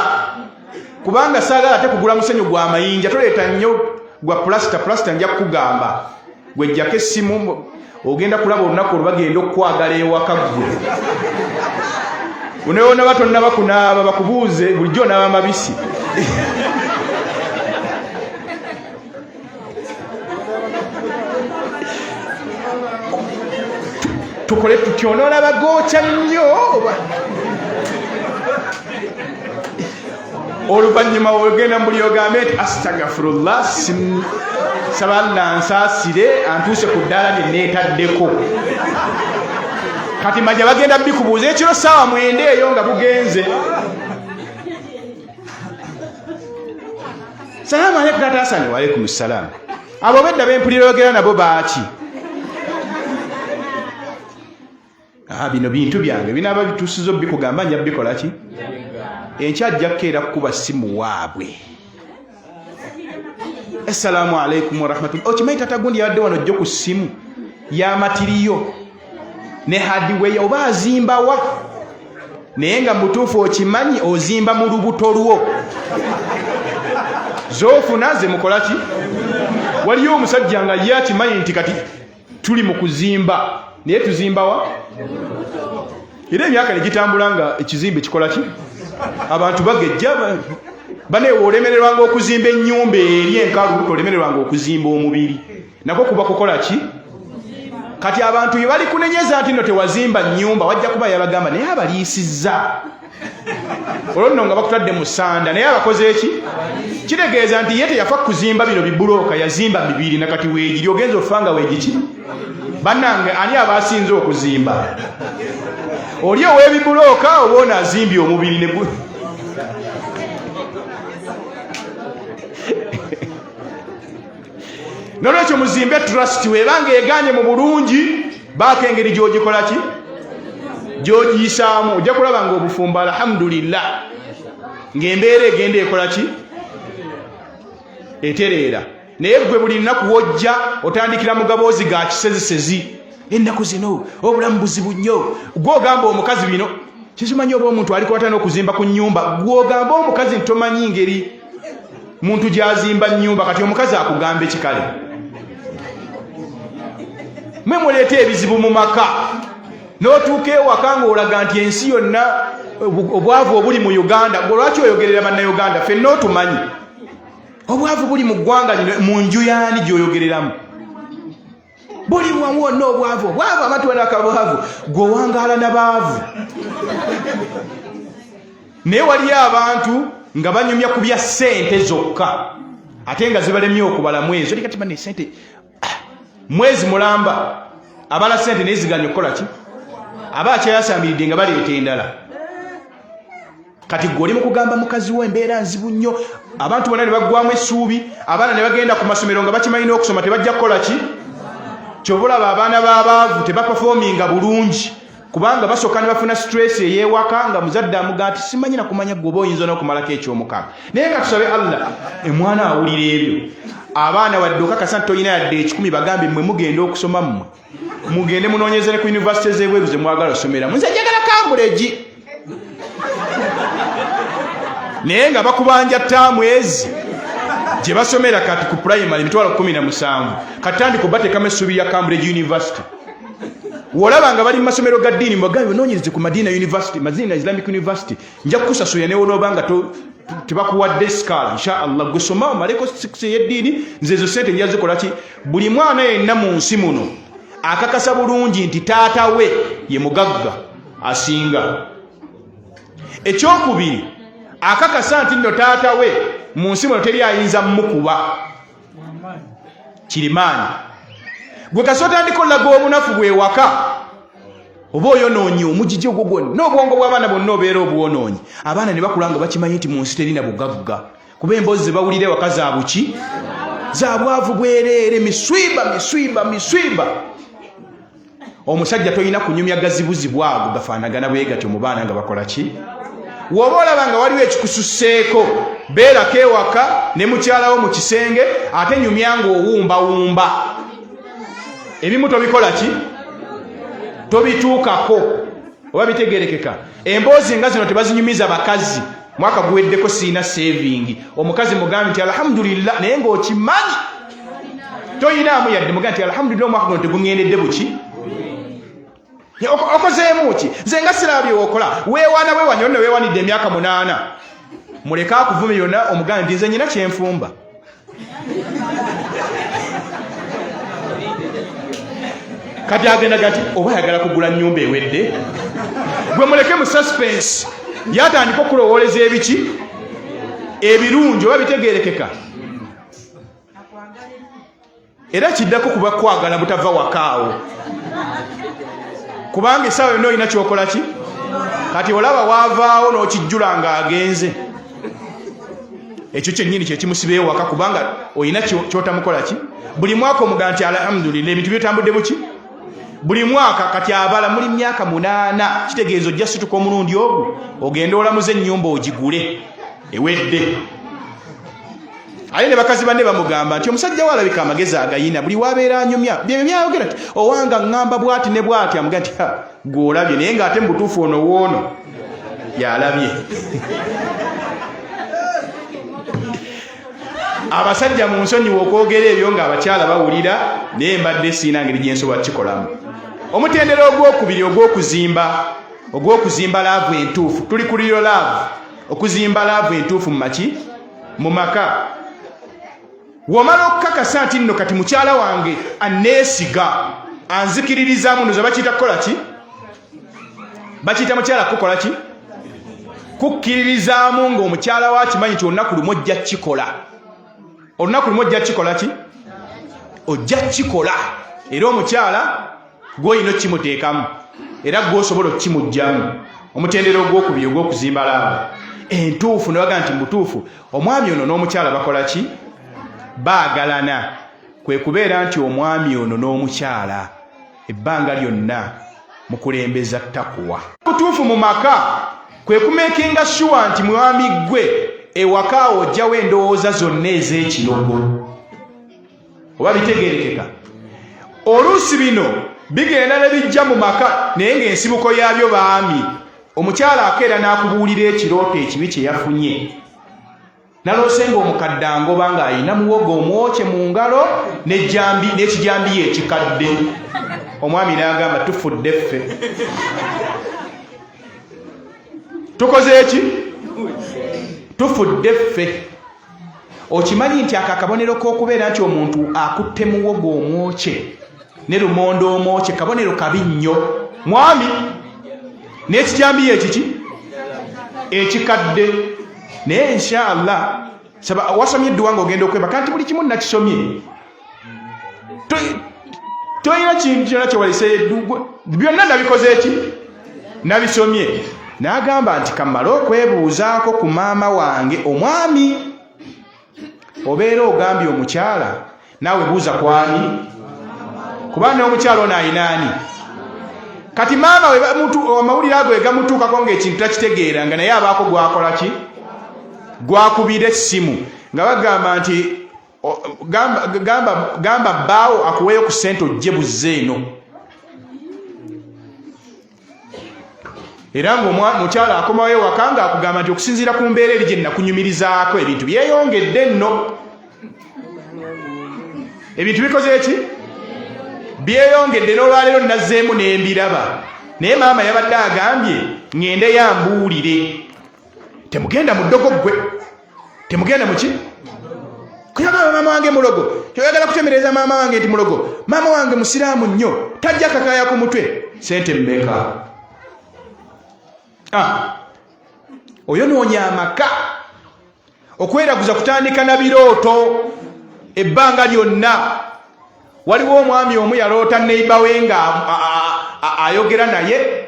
kubanga saagala ate kugula musenyu gwa mayinja. Toleeta nnyo gwa pulasita. Pulasita nja kukugamba gwejjako essimu, ogenda kulaba olunaku olwo bagenda okukwagala ewaka. Ggwe oneonaba tonnaba kunaaba, bakubuuze bulijjo onaaba mabisi. Tukole tutya? Onoolaba gookya nnyo oba oluvannyuma ogenda mubuli ogambe nti astagfirullah, saba Allah nsaasire, antuuse ku ddaala lye neetaddeko. Kati maja bagenda bikubuuza ekiro ssaawa 9 eyo nga bugenze. Salaamu aleikum taata Hasani. Waalaikum salaamu. Abo bedda bempulira oyogera nabo baaki? Bino bintu byange binaaba bituusiza obikugamba, nja bikola ki enkya. Ajja kukeera kukuba simu waabwe. Assalaamu alaikum warahmatullah. Okimanyi tata gundi yabadde wano jjo ku ssimu yamatiriyo ne hadiweya oba azimbawa. Naye nga mubutuufu okimanyi ozimba mu lubuto lwo zofuna zemukola ki? Waliyo omusajja nga ye akimanyi nti kati tuli mu kuzimba, naye tuzimbawa? Era emyaka negitambula nga ekizimbe kikola ki? Abantu bagejja banewe. Olemererwanga okuzimba ennyumba eri enkalu, tolemererwanga okuzimba omubiri, nako kuba kukola ki? Kati abantu bye bali kunenyeza nti no tewazimba nnyumba, wajja kuba yabagamba naye abaliisizza. Olwo nno nga bakutadde mu sanda, naye abakoze eki? Kitegeeza nti ye teyafa kuzimba bino bibulooka, yazimba mibiri, nakati weegiri ogenza ofa nga weegiki. Bannange, ani aba asinze okuzimba? Oli ow'ebibulooka oba ono azimbye omubiri? Ne nolwekyo muzimbe trust, webanga eganye mu bulungi, baako engeri gyogikola ki, gyogiyisaamu, ojja kulaba nga obufumbo, alhamdulillah, ng'embeera egenda ekola ki, etereera. Naye gwe buli lunaku wojja otandikira mu gaboozi ga kisezisezi, ennaku zino obulamu buzibu nnyo. Gwogamba omukazi bino kikimanyi, oba omuntu alikwata n'okuzimba ku nyumba, gwogamba omukazi nti tomanyi ngeri muntu gyazimba nyumba. Kati omukazi akugamba ekikale, mwe muleeta ebizibu mu maka, n'otuuka ewaka ng'olaga nti ensi yonna obwavu obuli mu Uganda. Gwe lwaki oyogerera Bannayuganda? Ffenna otumanyi obwavu buli mu ggwanga lino. Mu nju yaani gy'oyogereramu buli wamu wonna obwavu, obwavu, abantu banakabwavu, gwe owangaala na baavu. Naye waliyo abantu nga banyumya ku bya ssente zokka, ate nga zibalemye okubala mwezi. Oli kati bane sente, ah, mwezi mulamba abala sente naye ziganye okukola ki, aba akyayasamiridde nga baleeta endala. Kati gwe oli mu kugamba mukazi wo embeera nzibu nnyo, abantu bonna ne baggwamu essuubi, abaana ne bagenda ku masomero nga bakimanyi n'okusoma tebajja kukola ki. Kyova olaba abaana b'abaavu tebapafominga bulungi, kubanga basooka ne bafuna stress ey'ewaka, nga muzadde amuga nti simanyi nakumanya gwe oba oyinza n'okumalako ekyomukaaga. Naye nga tusabe Allah, emwana awulira ebyo. Abaana wadde okakasa nti tolina yadde ekikumi, bagambe mmwe mugenda okusoma, mmwe mugende munoonyeze ne ku yunivasite z'ebweru ze mwagala osomeramu, nze njagala Cambridge. Naye nga bakubanja ttaamu ezi gye basomera kati ku primary 170,000, kati tandika obateekamu essuubi ya Cambridge University. Wolaba nga bali mu masomero ga ddiini, mubagambe banoonyereze ku Madina University, Madina Islamic University, nja kukusasulira newonooba nga tebakuwadde sikaala. Insha Allah, gwe soma omaleko 6 ey'eddiini, nze ezo sente nja zikola ki. Buli mwana yenna mu nsi muno akakasa bulungi nti taata we ye mugagga asinga. Ekyokubiri, akakasa nti nno taata we mu nsi muno teri ayinza mukuba kirimaanyi. Gwe kasi otandika olaga obunafu bwewaka, oba oyonoonye omugigi ogwo gwonna, obwongo bw'abaana bwonna obeera obwonoonye. Abaana ne bakula nga bakimanyi nti mu nsi terina bugagga, kuba emboozi ze bawulira ewaka za buki? Za bwavu bwereere, miswiba miswiba miswiba. Omusajja tolina kunyumya gazibuzibu ago gafaanagana bwe gatyo mu baana nga bakola ki. Woba olaba nga waliwo ekikususseeko, beerako ewaka ne mukyalawo mu kisenge, ate nyumya ng'owumbawumba. Ebimu tobikola ki, tobituukako, oba bitegerekeka. Emboozi nga zino tebazinyumiza bakazi. Mwaka guweddeko siina saving. Omukazi mugambe nti alhamdulillah, naye ng'okimanyi toyinaamu yadde. Mugambe nti alhamdulillah, omwaka guno teguŋŋendedde buki, okozeemu ki? Nze nga siraba byewokola. Weewaana weewanya nno, weewanidde emyaka 8, muleke akuvume yonna. Omugambe nti nze nyina kyenfumba. Kati agenda gati oba ayagala kugula nyumba ewedde, gwe muleke mu suspense, yatandika okulowooleza ebiki ebirungi, oba bitegerekeka. Era kiddako kuba kwagala butava wakaawo, kubanga essaawa yonna olina kyokola ki. Kati olaba waavaawo n'okijjula ng'agenze, ekyo kyennyini kyekimusiba ewaka, kubanga olina kyotamukola ki. Buli mwaka omugaa nti alhamdulillah, ebintu byotambudde buki buli mwaka. Kati abala muli myaka 8, kitegeeza ojja situka omulundi ogwo ogende olamuze ennyumba ogigule ewedde. Aye ne bakazi banne bamugamba nti omusajja we alabika amagezi agayina, buli wabeera anyumya byebyo byayogera nti owanga ŋŋamba bwati ne bwati, amugaa nti gwe olabye, naye ng'ate mu butuufu ono woono. Yalabye abasajja mu nsonyiwa okwogera ebyo nga abakyala bawulira, naye mbadde siina ngeri gyensobola kukikolamu. Omutendera ogwokubiri ogw'okuzimba laavu entuufu, tuli ku real love, okuzimba laavu entuufu mu maki, mu maka. Womala okukakasa nti nno kati mukyala wange aneesiga, anzikiririzaamu, ndoza bakiyita kukola ki? Bakiyita mukyala kukola ki? Kukkiririzaamu. Ng'omukyala wa akimanyi nti olunaku lumu ojja kukikola, olunaku lumu ojja kukikola ki? Ojja kukikola. Era omukyala gw'olina okukimuteekamu, era gw'osobola okukimugjamu. Omutendera ogwokubiri ogw'okuzimba laavu entuufu, ne baga nti mubutuufu omwami ono n'omukyala bakola ki? Baagalana. Kwe kubeera nti omwami ono n'omukyala ebbanga lyonna mukulembeza takuwa butuufu mu maka, kwe kumekinga shuwa nti mwami ggwe ewaka awo ojjawo endowooza zonna ez'ekirogo. Oba bitegerekeka? Oluusi bino bigenda ne bijja mu maka, naye ng'ensibuko yaabyo baami. Omukyala akeera n'akubuulira ekirooto ekibi kye yafunye. Naloose ng'omukadde angoba ng'alina muwogo omwokye mu ngalo n'ekijambiya ekikadde. Omwami n'agamba, tufudde ffe, tukoze eki? Tufudde ffe. Okimanyi nti ako akabonero k'okubeera nti omuntu akutte muwogo omwokye ne lumonde omwokye kabonero kabi nnyo, mwami, n'ekijambiya ekiki ekikadde. Naye inshaallah, saba wasomye edduwa ng'ogenda okwebaka nti buli kimu nakisomye, tolina kintu kyona kyewaliseyo, byonna nabikoze eki? Nabisomye. N'agamba nti kamale okwebuuzaako ku maama wange. Omwami obeera ogambye omukyala, naawe buuza kwani, kuba n'omukyala ono ayinaani. Kati maama amawulire ago egamutuukako ng'ekintu takitegeera, nga naye abaako gwakola ki? Gwakubira essimu nga bagamba nti gamba bbaawo akuweeyo ku ssente ojje buzze eno. Era ngaomukyala akomawo ewaka ng'akugamba nti okusinziira ku mbeera eri gye nakunyumirizaako, ebintu byeyongedde nno, ebintu bikoze eki? Byeyongedde. N'olwaleero nazzeemu n'embiraba, naye maama yabadde agambye ŋŋende yambuulire. Temugenda mu ddogo ggwe, temugenda muki kuyagala maama wange mulogo, kyoyagala kutemereza maama wange nti mulogo. Maama wange musiraamu nnyo, tajja kakaya ku mutwe. Sente mmeka? Ah, oyonoonya amaka. Okweraguza kutandika na birooto ebbanga lyonna. Waliwo omwami omu yaloota neiba we nga ayogera naye,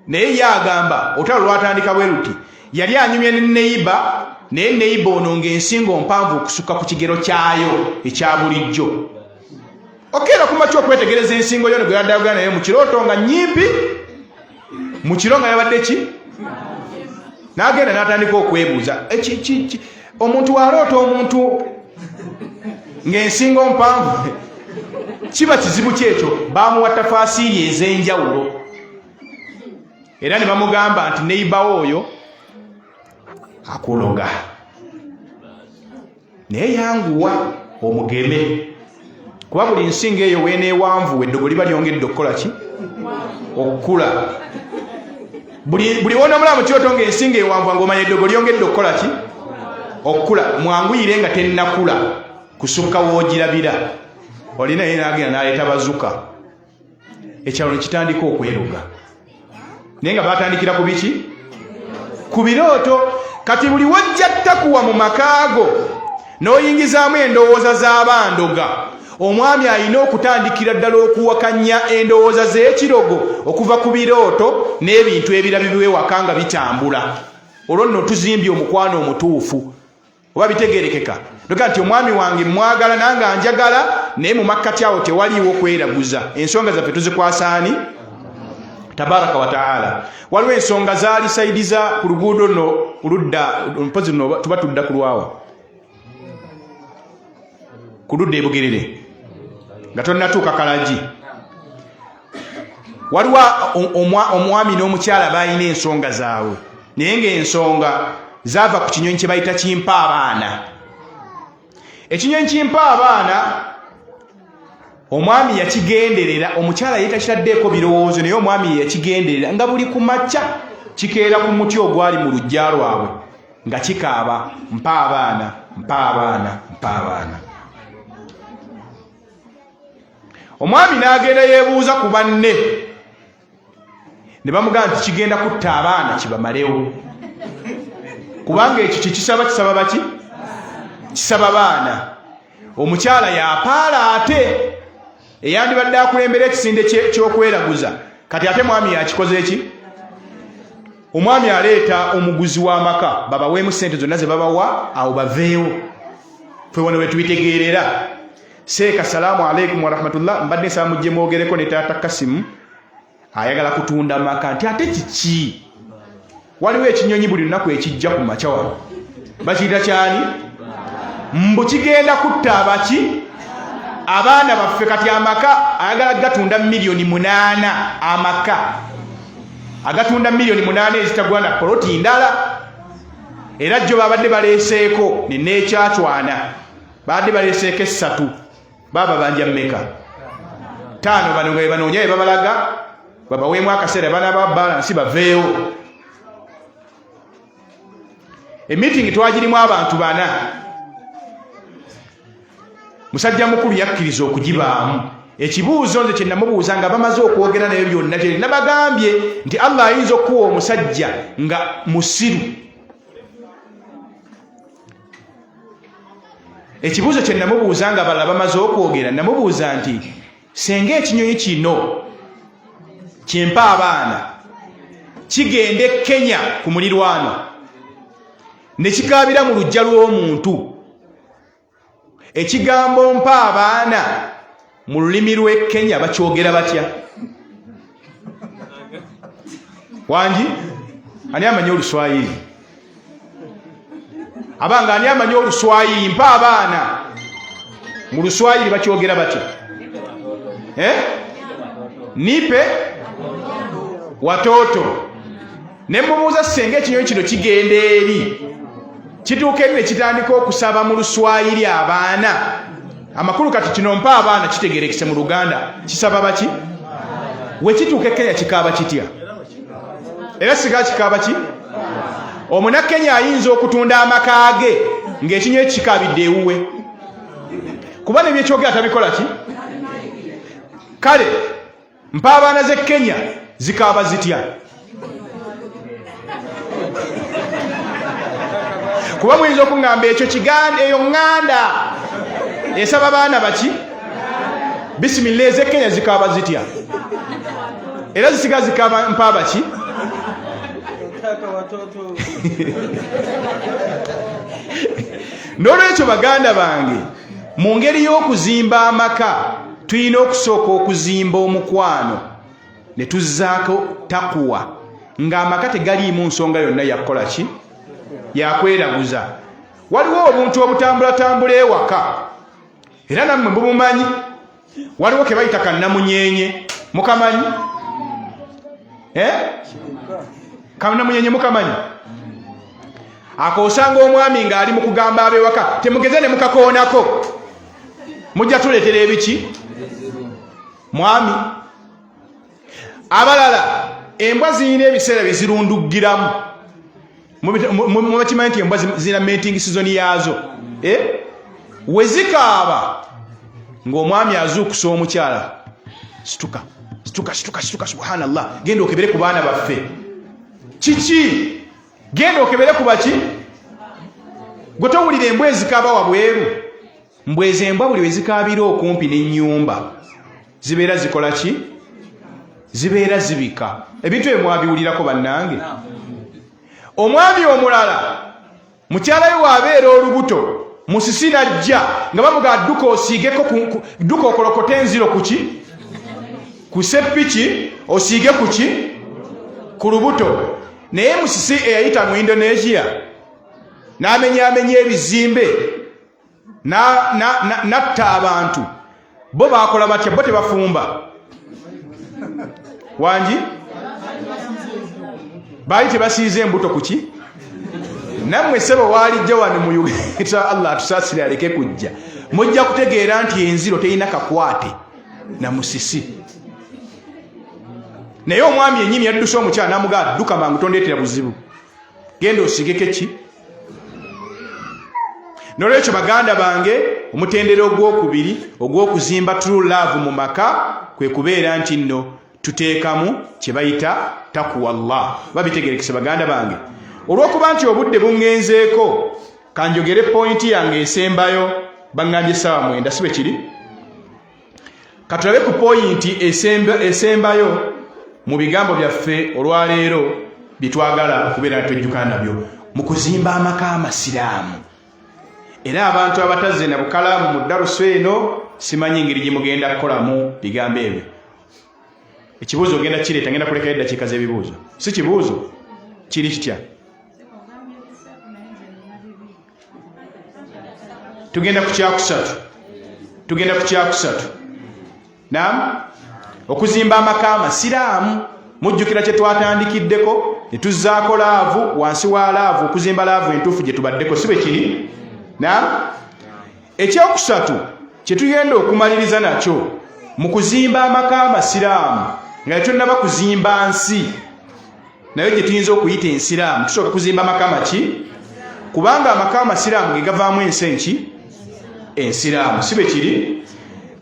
naye ye agamba olutalo lwatandika bwe luti: yali anyumya ne neiba, naye neiba ono ng'ensingo mpanvu okusukka ku kigero kyayo ekya bulijjo. Okeera ku makya okwetegereza ensingo yo ne gwe yadde ayogera naye mu kirooto nga nnyimpi, mu kiro nga yabadde ki? N'agenda n'atandika okwebuuza, omuntu waloota omuntu ng'ensingo mpanvu kiba kizibu kyekyo? Bamuwa tafaasiiri ez'enjawulo era ne bamugamba nti neibawo oyo akuloga, naye yanguwa omugeme, kuba buli nsinga eyo weneewanvuwa eddogo liba lyongedde okukola ki? Okukula. Buli wonomulaba mu kirooto ng'ensinga ewanvuwa, ng'omanya eddogo lyongedde okukola ki? Okukula. Mwanguyire nga tennakula kusukka woogirabira. Olina ye n'agenda n'aleeta bazuka, ekyalo ne kitandika okweruga, naye nga batandikira ku biki? Ku birooto. Kati buli wojja takuwa mu makaago n'oyingizaamu endowooza z'abandoga, omwami alina okutandikira ddala okuwakanya endowooza z'ekirogo okuva ku birooto n'ebintu ebirabibwa ewaka nga bitambula. Olwo nno tuzimbye omukwano omutuufu. Oba bitegerekeka? Noga nti omwami wange mwagala nange anjagala, naye mu makkati awo tewaliiwo kweraguza, ensonga zaffe tuzikwasaani tabaraka wataala. Waliwo ensonga zaali saidiza ku luguudo no kuludda, mpozi no tuba tudda ku lwawa ku ludda ebugerere nga tonnatuuka Kalagi, waliwo omwami n'omukyala balina ensonga zaabwe. Naye ng'ensonga zaava ku kinyonyi kye bayita kimpa abaana. Ekinyonyi kimpa abaana omwami yakigenderera, omukyala ye takitaddeeko birowoozo, naye omwami ye yakigenderera nga buli ku makya kikeera ku muti ogwali mu luggya lwabwe nga kikaaba, mpa abaana, mpa abaana, mpa abaana. Omwami n'agenda yeebuuza ku banne ne bamugamba nti kigenda kutta abaana kibamalewo, kubanga ekyo kyekisaba kisaba baki? Kisaba baana. Omukyala yapaala ate eyandibadde akulembera ekisinde ky'okweraguza, kati ate mwami yakikoze eki? Omwami aleeta omuguzi w'amaka babaweemu sente zonna ze babawa, awo baveewo. Ffe wano wetubitegeerera. Seeka, salaamu aleikum warahmatullah, mbadde nsaba mujje mwogereko ne taata Kasimu, ayagala kutunda maka. Nti ate kiki? Waliwo ekinyonyi buli lunaku ekijja ku makya wano, bakiyita kyani? Mbu kigenda kutta abaki? Abaana baffe. Kati amaka ayagala gatunda 8,000,000, amaka agatunda 8,000,000 ezitagwana poloti ndala. Era jjo babadde baleeseeko neneekyacwana, babadde baleeseeko 3, baba banja mmeka? 5. Bano nga bebanoonya bebabalaga babaweemu akaseera banaba balansi baveewo. Emitingi twagirimu abantu 4, musajja mukulu yakkiriza okugibaamu. Ekibuuzo nze kye namubuuza nga bamaze okwogera nayo byonna kye nabagambye nti Allah ayinza okukuwa omusajja nga musiru. Ekibuuzo kye namubuuza nga abalala bamaze okwogera, namubuuza nti senga ekinyonyi kino kyempa abaana kigenda e Kenya ku mulirwano ne kikaabira mu luggya lw'omuntu, ekigambo mpa abaana mu lulimi lw'e Kenya bakyogera batya? Wangi, ani amanyi oluswayiri? Abanga ani amanyi oluswayiri? Mpa abaana mu luswayiri bakyogera batya? Eh? Nipe watoto. Ne mubuuza senga ekinyonyi kino kigenda eri kituuka eri ne kitandika okusaba mu luswayiri abaana, amakulu kati kino mpa abaana kitegerekese mu Luganda kisaba baki? Wekituuka e Kenya kikaaba kitya? Era siga kikaaba ki? Omunakenya ayinza okutunda amaka ge ng'ekinyonyi kikaabidde ewuwe, kuba nebyekyogera tabikola ki? Kale mpa abaana z'e Kenya zikaaba zitya? Kuba muyinza okuŋŋamba ekyo kiganda, eyo ŋŋanda esaba baana baki? Bisimilla, ez'e Kenya zikaaba zitya? Era zisiga zikaaba mpa baki? N'olwekyo baganda bange, mu ngeri y'okuzimba amaka tulina okusooka okuzimba omukwano ne tuzzaako takuwa, ng'amaka tegaliimu nsonga yonna yakukola ki, yakweraguza. Waliwo obuntu obutambulatambula ewaka, era nammwe mubumanyi. Waliwo ke bayita kannamunyenye, mukamanyi? Eh? Kannamunyenye mukamanyi? Ako osanga omwami ng'ali mu kugamba ab'ewaka, temugeze ne mukakoonako, mujja tuleetera ebiki. Mwami, abalala embwa zirina ebiseera bye zirunduggiramu. Mubakimanyi nti embwa zirina mating season yaazo? Eh? We zikaaba ng'omwami azuukusa omukyala, situka situka situka situka, subhanallah, genda okebere ku baana baffe. Kiki? Genda okebere ku baki? Gwe towulira embwa ezikaaba wabweru? Mbwa ezo embwa buli wezikaabira okumpi n'ennyumba zibeera zikola ki? Zibeera zibika. Ebintu ebyo mwabiwulirako bannange. Omwami omulala mukyala we waabeera olubuto, musisi najja nga bamuga dduka osiigeko, dduka okolokote enziro kuki ku seppiki osiige kuki ku lubuto. Naye musisi eyayita mu Indonesia n'amenyaamenya ebizimbe natta abantu, bo bakola batya? Bo tebafumba wangi. Baali tebasiize embuto kuki? Nammwe ssebo waalijja wano mu Uganda, Allah atusaasire aleke kujja, mujja kutegeera nti enziro terina kakwate na musisi. Naye omwami yennyini yadduse omukyala n'amugaa, dduka mangu, tondeetera buzibu, genda osigeko ki. Nolwekyo baganda bange, omutendera ogwokubiri ogw'okuzimba true love mu maka kwe kubeera nti nno tuteekamu kye bayita takuwa llah. Babitegerekese baganda bange? Olw'okuba nti obudde buŋŋenzeeko, kanjogere pointi yange esembayo. Baŋŋambye essaawa 9, si bwe kiri? Katulabe ku poyinti esembayo mu bigambo byaffe olwaleero byetwagala okubeera nga twejjuka nabyo mu kuzimba amaka amasiraamu. Era abantu abatazze na bukalaamu mu ddarusu eno, simanyi engeri gye mugenda kukolamu bigambo ebyo. Ekibuuzo ogenda kireeta, ngenda kulekayo eddakiika z'ebibuuzo. Si kibuuzo kiri kitya? Tugenda ku kyakusatu, tugenda ku kyakusatu. Nam okuzimba amaka amasiraamu, mujjukira kye twatandikiddeko ne tuzzaako love. Wansi wa love, okuzimba love entuufu gye tubaddeko, si bwe kiri? Nam ekyokusatu kye tugenda okumaliriza nakyo mu kuzimba amaka amasiraamu, nga tetunnaba kuzimba nsi naye gye tuyinza okuyita ensiraamu, tusooka kuzimba maka maki? Kubanga amaka amasiraamu ge gavaamu ensi enki? Ensiraamu, si bwe kiri?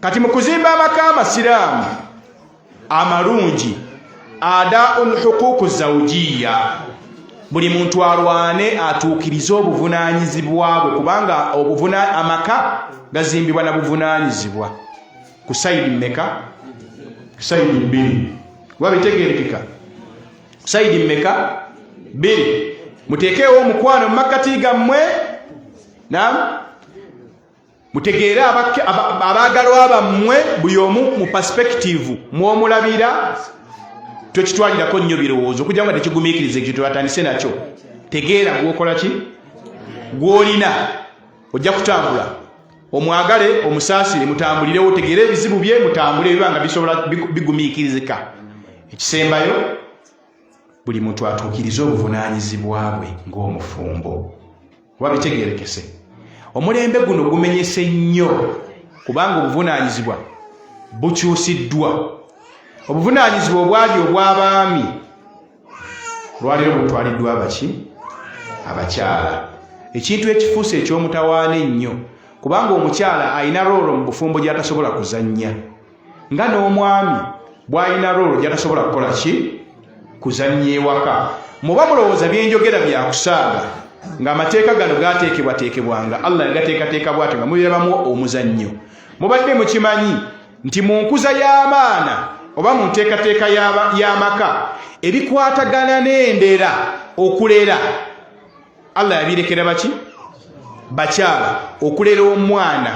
Kati mu kuzimba amaka amasiraamu amalungi, adaau lhuquuqu zawjiya, buli muntu alwane atuukirize obuvunaanyizibwa bwe, kubanga amaka gazimbibwa na buvunaanyizibwa ku side mmeka? Ku side bbiri. Kuba bitegerekeka, side mmeka? Bbiri. Muteekeewo omukwano mu makkati gammwe, nam mutegeere abaagalwa bammwe, buli omu mu perspective mwomulabira. Tokitwalirako nnyo birowoozo okujja nga tekigumiikiriza. Ekyo tebatandise nakyo. Tegeera gwokola ki, gwolina, ojja kutambula, omwagale, omusaasire, mutambulirewo, otegeere ebizibu bye, mutambule ebiba nga bisobola bigumiikirizika. Ekisembayo, buli muntu atuukirize obuvunaanyizibwa bwe ng'omufumbo. Oba bitegerekese? Omulembe guno gumenyese nnyo kubanga obuvunaanyizibwa bukyusiddwa. Obuvunaanyizibwa obwali obw'abaami lwaliro butwaliddwa abaki? Abakyala. Ekintu ekifuuse eky'omutawaana ennyo, kubanga omukyala alina role mu bufumbo gy'atasobola kuzannya, nga n'omwami bw'alina role gy'atasobola kukola ki? Kuzannya ewaka. Muba mulowooza byenjogera byakusaaga, ng'amateeka gano gateekebwateekebwanga Allah yagateekateeka bwatyo nga mubirabamu omuzannyo. Mubadde mukimanyi nti mu nkuza y'abaana oba mu nteekateeka y'amaka, ebikwatagana n'endera, okulera, Allah yabirekera baki? Bakyala. Okulera omwana,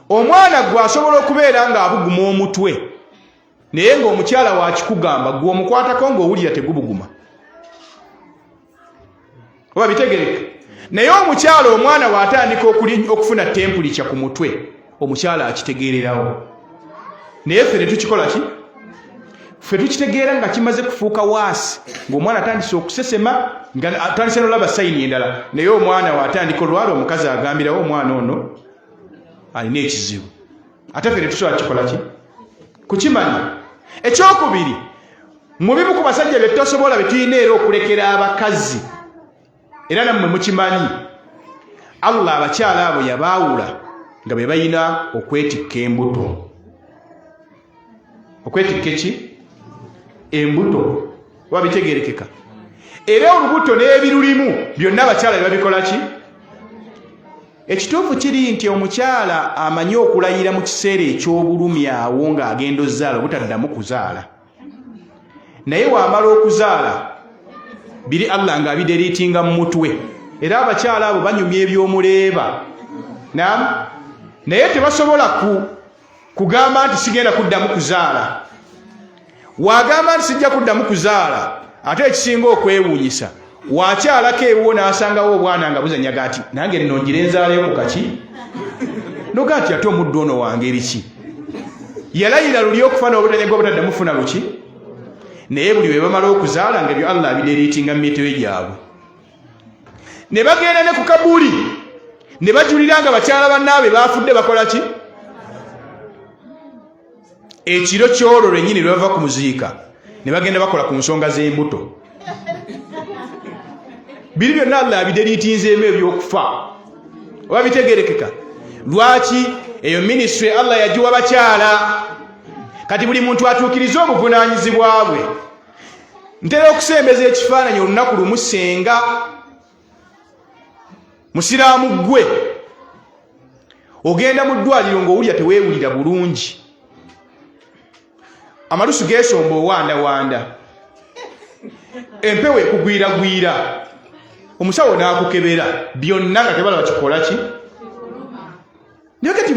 omwana gwe asobola okubeera ng'abuguma omutwe, naye ng'omukyala wakikugamba, gwe omukwatako ng'owulira tegubuguma. Oba bitegereka? Naye omukyala, omwana waatandika okufuna temperature ku mutwe, omukyala akitegeererawo. Naye ffe netukikola ki? Ffe tukitegeera nga kimaze kufuuka worse, ng'omwana atandise okusesema, nga atandise nolaba sign endala. Naye omwana waatandika olwala, omukazi agambirawo omwana ono alina ekizibu. Ate ffe netusobola kikola ki? Kukimanya. Ekyokubiri, mu bimu ku basajja bye tutasobola, bye tulina era okulekera abakazi, era nammwe mukimanyi, Allah abakyala abo yabaawula nga be balina okwetikka embuto. Okwetikka eki? Embuto. Oba bitegerekeka? Era olubuto n'ebirulimu byonna abakyala bye babikola ki? Ekituufu kiri nti omukyala amanyi okulayira mu kiseera eky'obulumi awo ng'agenda ozaala obutaddamu kuzaala, naye waamala okuzaala biri Allah ng'abideletinga mu mutwe. Era abakyala abo banyumya ebyomuleeba nam, naye tebasobola ku kugamba nti sigenda kuddamu kuzaala. Wagamba nti sijja kuddamu kuzaala, ate ekisinga okwewuunyisa, wakyalako ewuwo n'asangawo obwana nga buzanyaga ati, "Nange nno ngira enzaalayo ku kaki." Noga nti, "Ate omuddu ono wange eriki? Yalayira luli okufa n'obutanyega obutaddamu funa luki." Naye buli bwe bamala okuzaala nga ebyo Allah abideriitinga mu mitwe gyabwe. Ne bagenda ne ku kabuli ne bajulira nga bakyala bannaabwe baafudde bakola ki? Ekiro ky'olwo lwennyini lwe bava ku muziika ne bagenda bakola ku nsonga z'embuto. Biri byonna Allah abideriitinzeemu eby'okufa. Oba bitegerekeka? Lwaki eyo minisitule Allah yagiwa bakyala? Kati buli muntu atuukirize obuvunaanyizibwa bwe. Ntera okusembeza ekifaananyi olunaku lumu senga musiraamu ggwe ogenda mu ddwaliro ng'owulira teweewulira bulungi, amalusu geesomba owandawanda, empewo ekugwiragwira, omusawo n'akukebera byonna nga tebalaba kikola ki. Naye kati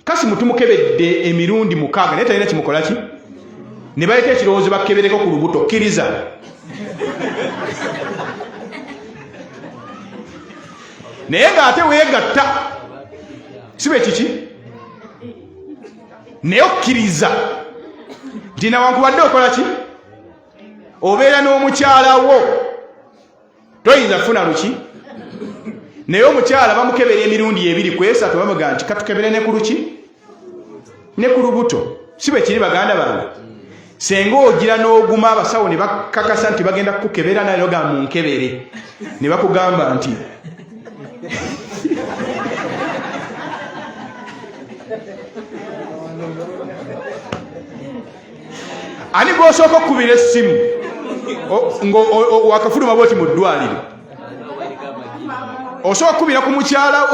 Kasimu tumukebedde emirundi 6 naye talina kimukola ki, ne baleeta ekirowoozo bakebereko ku lubuto. Kkiriza naye ng'ate weegatta si bwe kiki, naye okkiriza nti nawankubadde okola ki, obeera n'omukyala wo toyinza kufuna luki. Naye omukyala bamukebera emirundi 2 ku 3, bamugaa nti katukebere ne ku luki ne ku lubuto. Si bwe kiri baganda bange? Senga ogira n'oguma, abasawo ne bakakasa nti bagenda kukukebera, naye nogamba munkebere, ne bakugamba nti ani gw'osooka okukubira essimu wakafuluma bwoti mu ddwaliro? Osooka okukubira ku mukyala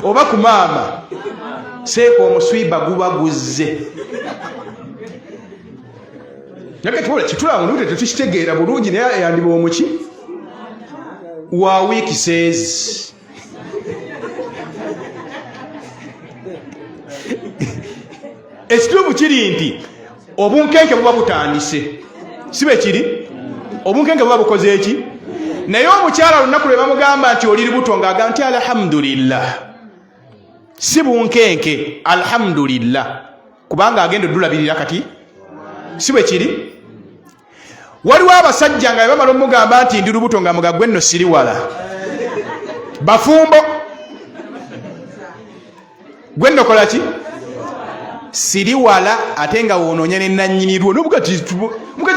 oba ku maama? Seeka omuswiba guba guzze. Kitulaba nute tetukitegeera bulungi, naye yandiba omuki wa wiiki seezi. Ekituufu kiri nti obunkenke buba butandise, si bwe kiri? Obunkenke buba bukoze eki? Naye omukyala olunaku lwe bamugamba nti oli lubuto, ng'agamba nti alhamdulillah, si bunkenke, alhamdulillah, kubanga agenda oddulabirira kati, si bwe kiri? Waliwo abasajja nga bamala omugamba nti ndi lubuto, nga mugagwe nno siri wala, bafumbo, gwe nno kola ki, siri wala, ate nga wonoonya ne nannyinirwo. Nobugati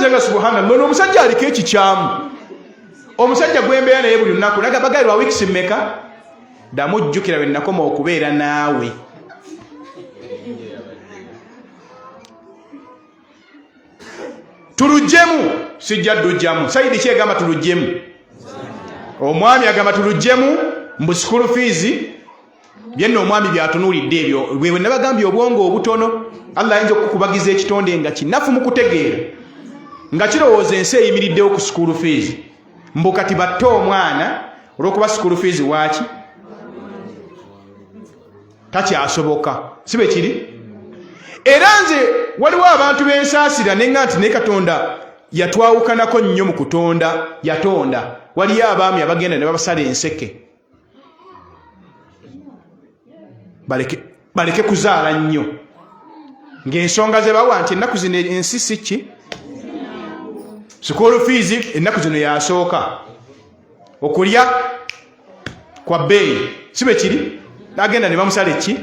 nga subhanallah, ono omusajja aliko ekikyamu. Omusajja gwembeera naye buli lunaku nagamba lwa wiikisi mmeka, damujjukira lwe nakoma okubeera naawe. Tulujjemu, sijja ddujjamu. Saidi ki egamba tulujjemu? Omwami agamba tulujjemu mbu school fees. Byenna omwami byatunuulidde ebyo bwe nabagambye obwongo obutono. Allah ayinza okukubagiza ekitonde nga kinafu mu kutegeera, nga kirowooza ensi eyimiriddewo ku school fees, mbu kati batte omwana olw'okuba school fees waaki takyasoboka. Si bwe kiri? Era nze waliwo abantu b'ensaasira nenga nti naye Katonda yatwawukanako nnyo mu kutonda, yatonda. Waliyo abaami abagenda ne babasala enseke baleke kuzaala nnyo, ng'ensonga ze bawa nti ennaku zino ensi si ki, school fees ennaku zino yasooka, okulya kwa bbeeyi, si bwe kiri? Nagenda ne bamusala eki,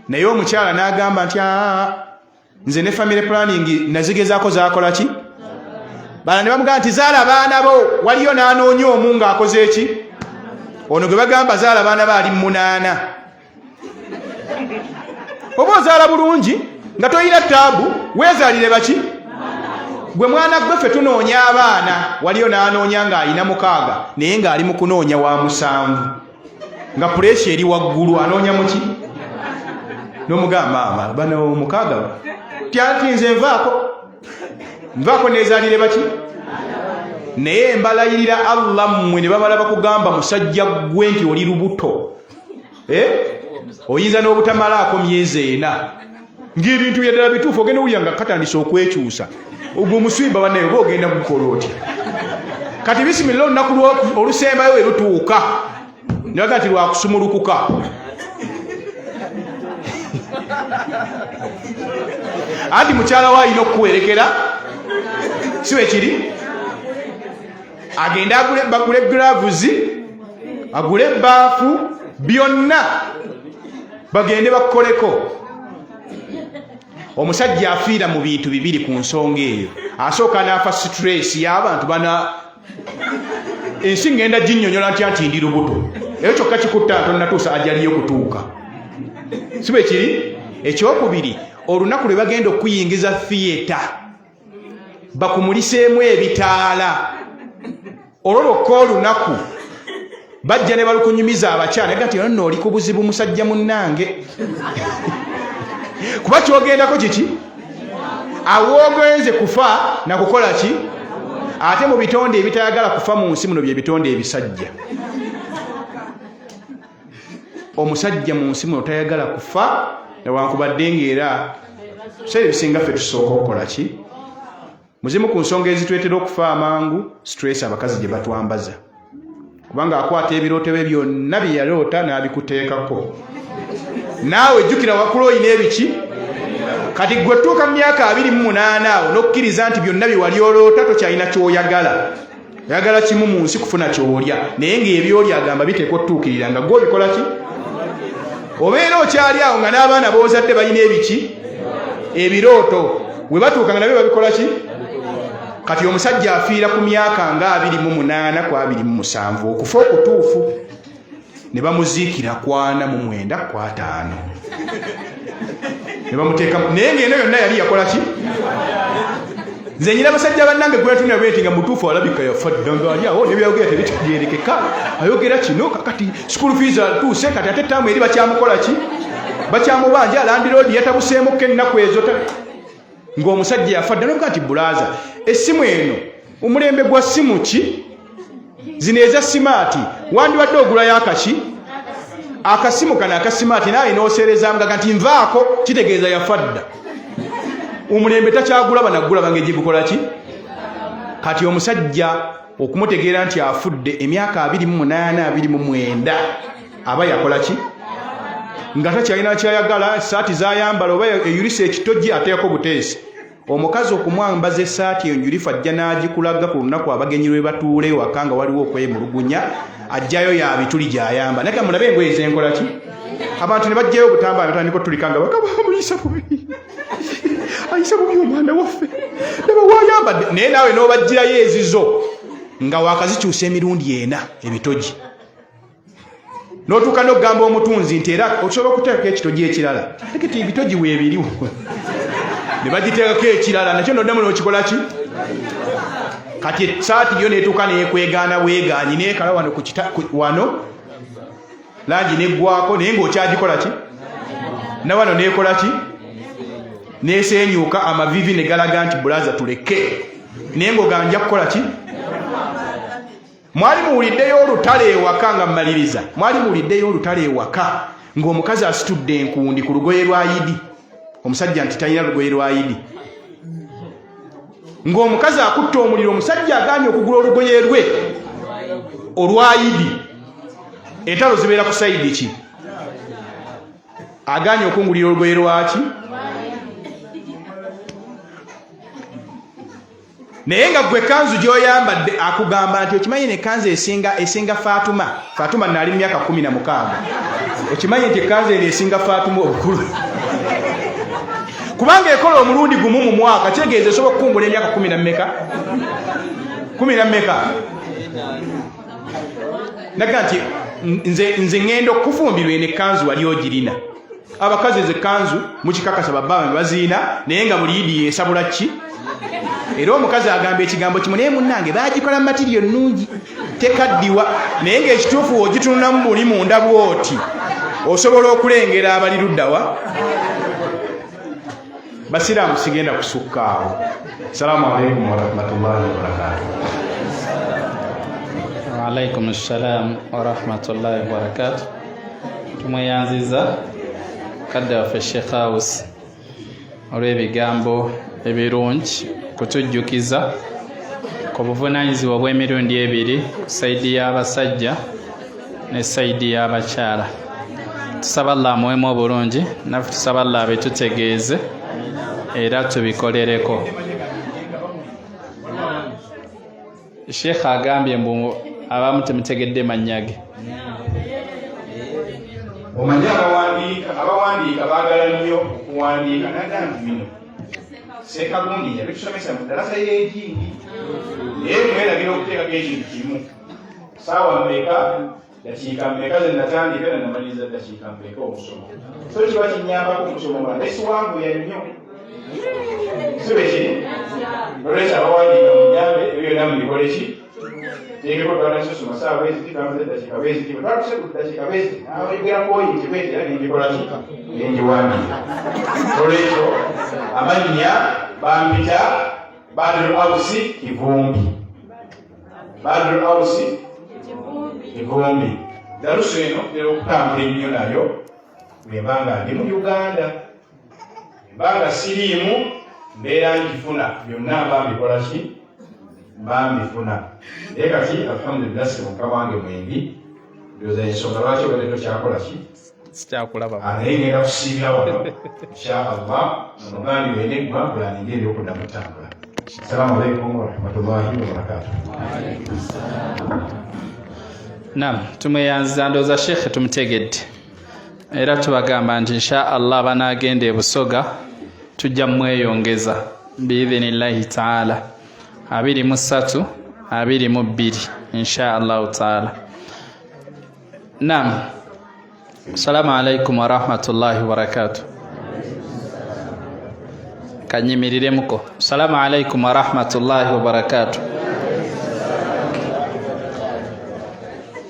naye omukyala n'agamba nti nze ne family planning nazigezaako zakola ki. Bala ne bamugamba nti zaala baana bo. Waliyo n'anoonya omu ng'akoze eki, ono gwe bagamba zaala baana bo ali 8. Oba ozaala bulungi nga tolina taabu, weezaalire baki gwe mwana gwe, ffe tunoonya abaana. Waliyo n'anoonya ng'alina 6 naye ng'ali mu kunoonya wa 7, nga puresha eri waggulu, anoonya muki n'omugamba maama bano 6 tyanti nze nvaako neezaalire baki. Naye mbalayirira Allah, mmwe ne bamala bakugamba musajja ggwe nti oli lubuto, oyinza n'obutamalaako myezi 4 ng'ebintu byaddala bituufu, ogenda owulira nga katandise okwekyusa. Ogwo omuswimba bannaye oba ogenda gukola otya? Kati bisimilla olunaku olusembayo we lutuuka ne baga nti lwakusumulukuka. Anti mukyala we alina okukuwerekera, si wekiri? Agende bagule gloves, agule ebbaafu, byonna bagende bakukoleko. Omusajja afiira mu bintu bibiri ku nsonga eyo. Asooka n'afa stress y'abantu bana ensi, ngenda ginyonyola ntya nti ndi lubuto? Eyo kyokka kikutta tonatuusa ajaliyo kutuuka, si bwe kiri? Ekyokubiri, olunaku lwe bagenda okuyingiza theatre bakumuliseemu ebitaala, olwo lwokka olunaku bajja ne balukunyumiza abakyala naga nti nno oli ku buzibu musajja munnange, kuba kyogendako kiki awoogenze kufa nakukola ki? Ate mu bitonde ebitayagala kufa mu nsi muno bye bitonde ebisajja. Omusajja mu nsi muno tayagala kufa, newankubadde ngaera biseera ebisinga ffe tusooka okukola ki. Muzimu ku nsonga ezitwetera okufa amangu, stress abakazi gye batwambaza, kubanga akwata ebirooto bye byonna bye yaloota n'abikuteekako. Naawe jjukira wakula olina ebiki. Kati gwe tuuka mu myaka 28 awo n'okkiriza nti byonna bye wali oloota tokyalina ky'oyagala. Oyagala kimu mu nsi, kufuna ky'olya, naye ng'ebyolya agamba biteekwa otutuukirira nga gwe obikola ki. Obeera okyali awo nga n'abaana b'ozadde balina ebiki, ebirooto, we batuuka nga nabyo babikola ki. Kati omusajja afiira ku myaka nga 28 ku 27 okufa okutuufu, ne bamuziikira 49 ku 50 ne bamuteeka, naye ng'eno yonna yali yakola ki? Nze nyina basajja bannange gwetunira bweti nga mutuufu alabika yafa dda, nga ali awo nebyayogera tebitegeerekeka. Ayogera kino kakati school fees atuuse, kati ate taamu eri bakyamukola ki, bakyamubanja, landlord yatabuseemukko ennaku ezo, ng'omusajja yafa dda. Nobuga nti brother, essimu eno omulembe gwa simu ki zino eza smart, wandibadde ogulayo akaki akasimu kano aka smart, naawe n'oseerezaamu gaga nti nvaako, kitegeeza yafa dda, omulembe takyagulaba nagulaba ng'egigukola ki. Kati omusajja okumutegeera nti afudde emyaka 28, 29, aba yakola ki? Nga takyalina kyayagala. Saati zayambala oba eyulisa ekitogi ateekako buteesi. Omukazi okumwambaza essaati enjulifu ajja n'agikulaga ku lunaku abagenyi lwe batuula ewaka nga waliwo okwemulugunya, ajjayo ya bituli gy'ayamba naye mulabe engoye zenkola ki. Abantu ne bajjayo obutambala batandika otulika nga bakaba amuyisa bubi, ayisa bubi omwana waffe, laba wayambadde. Naye naawe n'obajjirayo ezizo nga wakazikyusa emirundi ena ebitogi, n'otuuka n'okugamba omutunzi nti era osobola okuteekako ekitogi ekirala, kati ebitogi weebiriwo, ne bagiteekako ekirala nakyo noddamu n'okikola ki. Kati esaati yo neetuuka neekwegaana bwegaanyi neekala wano wano langi neggwako, naye ng'okyagikola ki, na wano neekola ki, neesenyuuka amavivi ne galaga nti brother tuleke, naye ng'oganja kukola ki. Mwali muwuliddeyo olutalo ewaka nga mmaliriza? Mwali muwuliddeyo olutalo ewaka ng'omukazi asitudde enkundi ku lugoye lwa yidi, omusajja nti talina lugoye lwa yidi, ng'omukazi akutte omuliro, omusajja agaanye okugula olugoye lwe olwa yidi? Entalo zibeera ku side ki? Agaanye okungulira olugoye lwaki, naye nga gwe kanzu gy'oyambadde akugamba nti okimanyi ne kanzu esinga Fatuma. Fatuma naali mu myaka 16. Okimanyi nti ekanzu eno esinga Fatuma obukulu, kubanga ekola omulundi gumu mu mwaka, kitegeeza esobola okukungula emyaka kumi na mmeka, kumi na mmeka. Naga nti nze ŋŋenda okufumbirwa, eno ekanzu wali ogirina. Abakazi ezo ekanzu mukikakasa babba baziina, naye nga buli yidi yesabula ki. Era omukazi agamba ekigambo kimu, naye munnange bagikola material nnungi, tekaddiwa, naye ngaekituufu ogitununamu buli munda bwoti osobola okulengera abali luddawa. Basiraamu, sigenda kusukka awo. Salaamu alaikum warahmatullahi wabarakatuh. Waalaikum salam warahmatullahi wabarakatuh. Tumweyanziza kadde waffe Sheikh House olw'ebigambo ebirungi kutujjukiza ku buvunaanyizibwa obw'emirundi ebiri, ku side y'abasajja ne side y'abakyala. Tusaba Allah amuwemu obulungi, naffe tusaba Allah abitutegeeze. Era tubikolereko. Sheikh agambye mbu abamu temutegedde mannya ge. Omanyi abawandiika abawandiika baagala nnyo okuwandiika naga nti bino sekagundi yabitusomesa mu ddalasa y'ejiini naye mwerabira okuteekako ekintu kimu saawa mmeka dakiika mmeka ze natandika era namaliriza dakiika mmeka okusoma so kiba kinyambako okusoma omulala naye siwanguya nnyo si bwe kiri nolwekyo abawandiika munyambe ebyo byonna mubikole ki teekeko twatandise osoma saawa bweziti twamaze dakiika bweziti bwe twatuse ku dakiika bweziti abayogera poyinti bweti era nengikola ki nengiwandiika nolwekyo amannya bampita Badru Ausi Kivumbi Badru Ausi Kivumbi dalusu eno tera okutambula ennyo nayo bwemba nga ndi mu Uganda mba nga siriimu mbeera ngifuna byonna mba mbikola ki mba mbifuna naye kati alhamdulillah si mukama wange mwendi ndowooza ensonga lwaki obadde tokyakola ki Sikyakulaba. Ah, naye ngenda kusiibira wano insha allah omugandi weneggwa bulaninga ebyokudda mutambula. Assalamu alaikum warahmatullahi wabarakatuh. Nam tumweyanziza, ndowooza shekhe tumutegedde era tubagamba nti insha allah banaagenda e Busoga tujja mweyongeza biidhinillahi taala 23 22 insha allahu taala. Nam, assalamu alaikum warahmatullahi wabarakatuh. Kanyimiriremuko. Assalamu alaikum warahmatullahi wabarakatuh.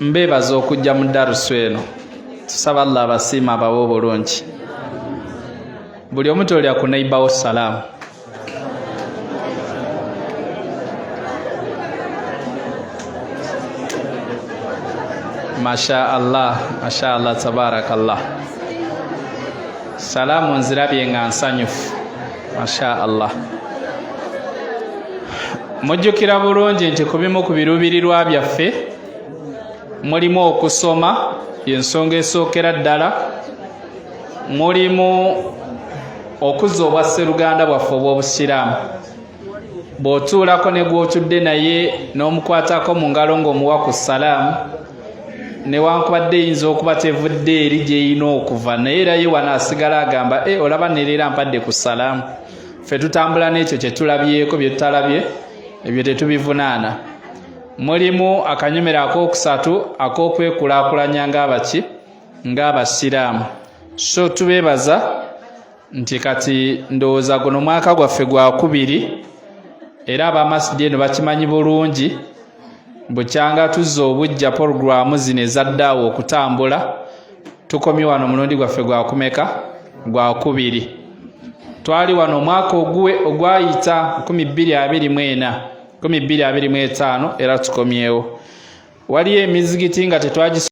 Mbeebaza okujja mu darusu eno, tusaba Allah abasiima abawe obulungi. Buli omu tolya ku neibawo salaamu. Masha Allah, masha Allah, tabarakallah. Salaamu nzirabye nga nsanyufu, masha Allah. Mujjukira bulungi nti ku bimu ku biruubirirwa byaffe mulimu okusoma, yensonga esookera ddala, mulimu okuzza obwa sseruganda bwaffe obw'obusiraamu. Bw'otuulako ne gw'otudde naye n'omukwatako mu ngalo ng'omuwa ku salaamu, newankubadde eyinza okuba tevudde eri gy'erina okuva, naye era ye wano asigala agamba e olaba nereera mpadde ku salaamu. Ffe tutambula n'ekyo kye tulabyeko, bye tutalabye ebyo tetubivunaana. Mulimu akanyomero akookusatu ak'okwekulaakulanya ng'abaki ng'abasiraamu. So tubeebaza nti kati ndowooza guno mwaka gwaffe gwakubiri, era abamasidi eno bakimanyi bulungi bukyanga tuzza obujja porogulaamu zino ezaddaawo okutambula. Tukomye wano omulundi gwaffe gwakumeka? Gwakubiri. Twali wano omwaka ogwayita 2024 2025 era tukomyewo. Waliyo emizigiti nga tetwagis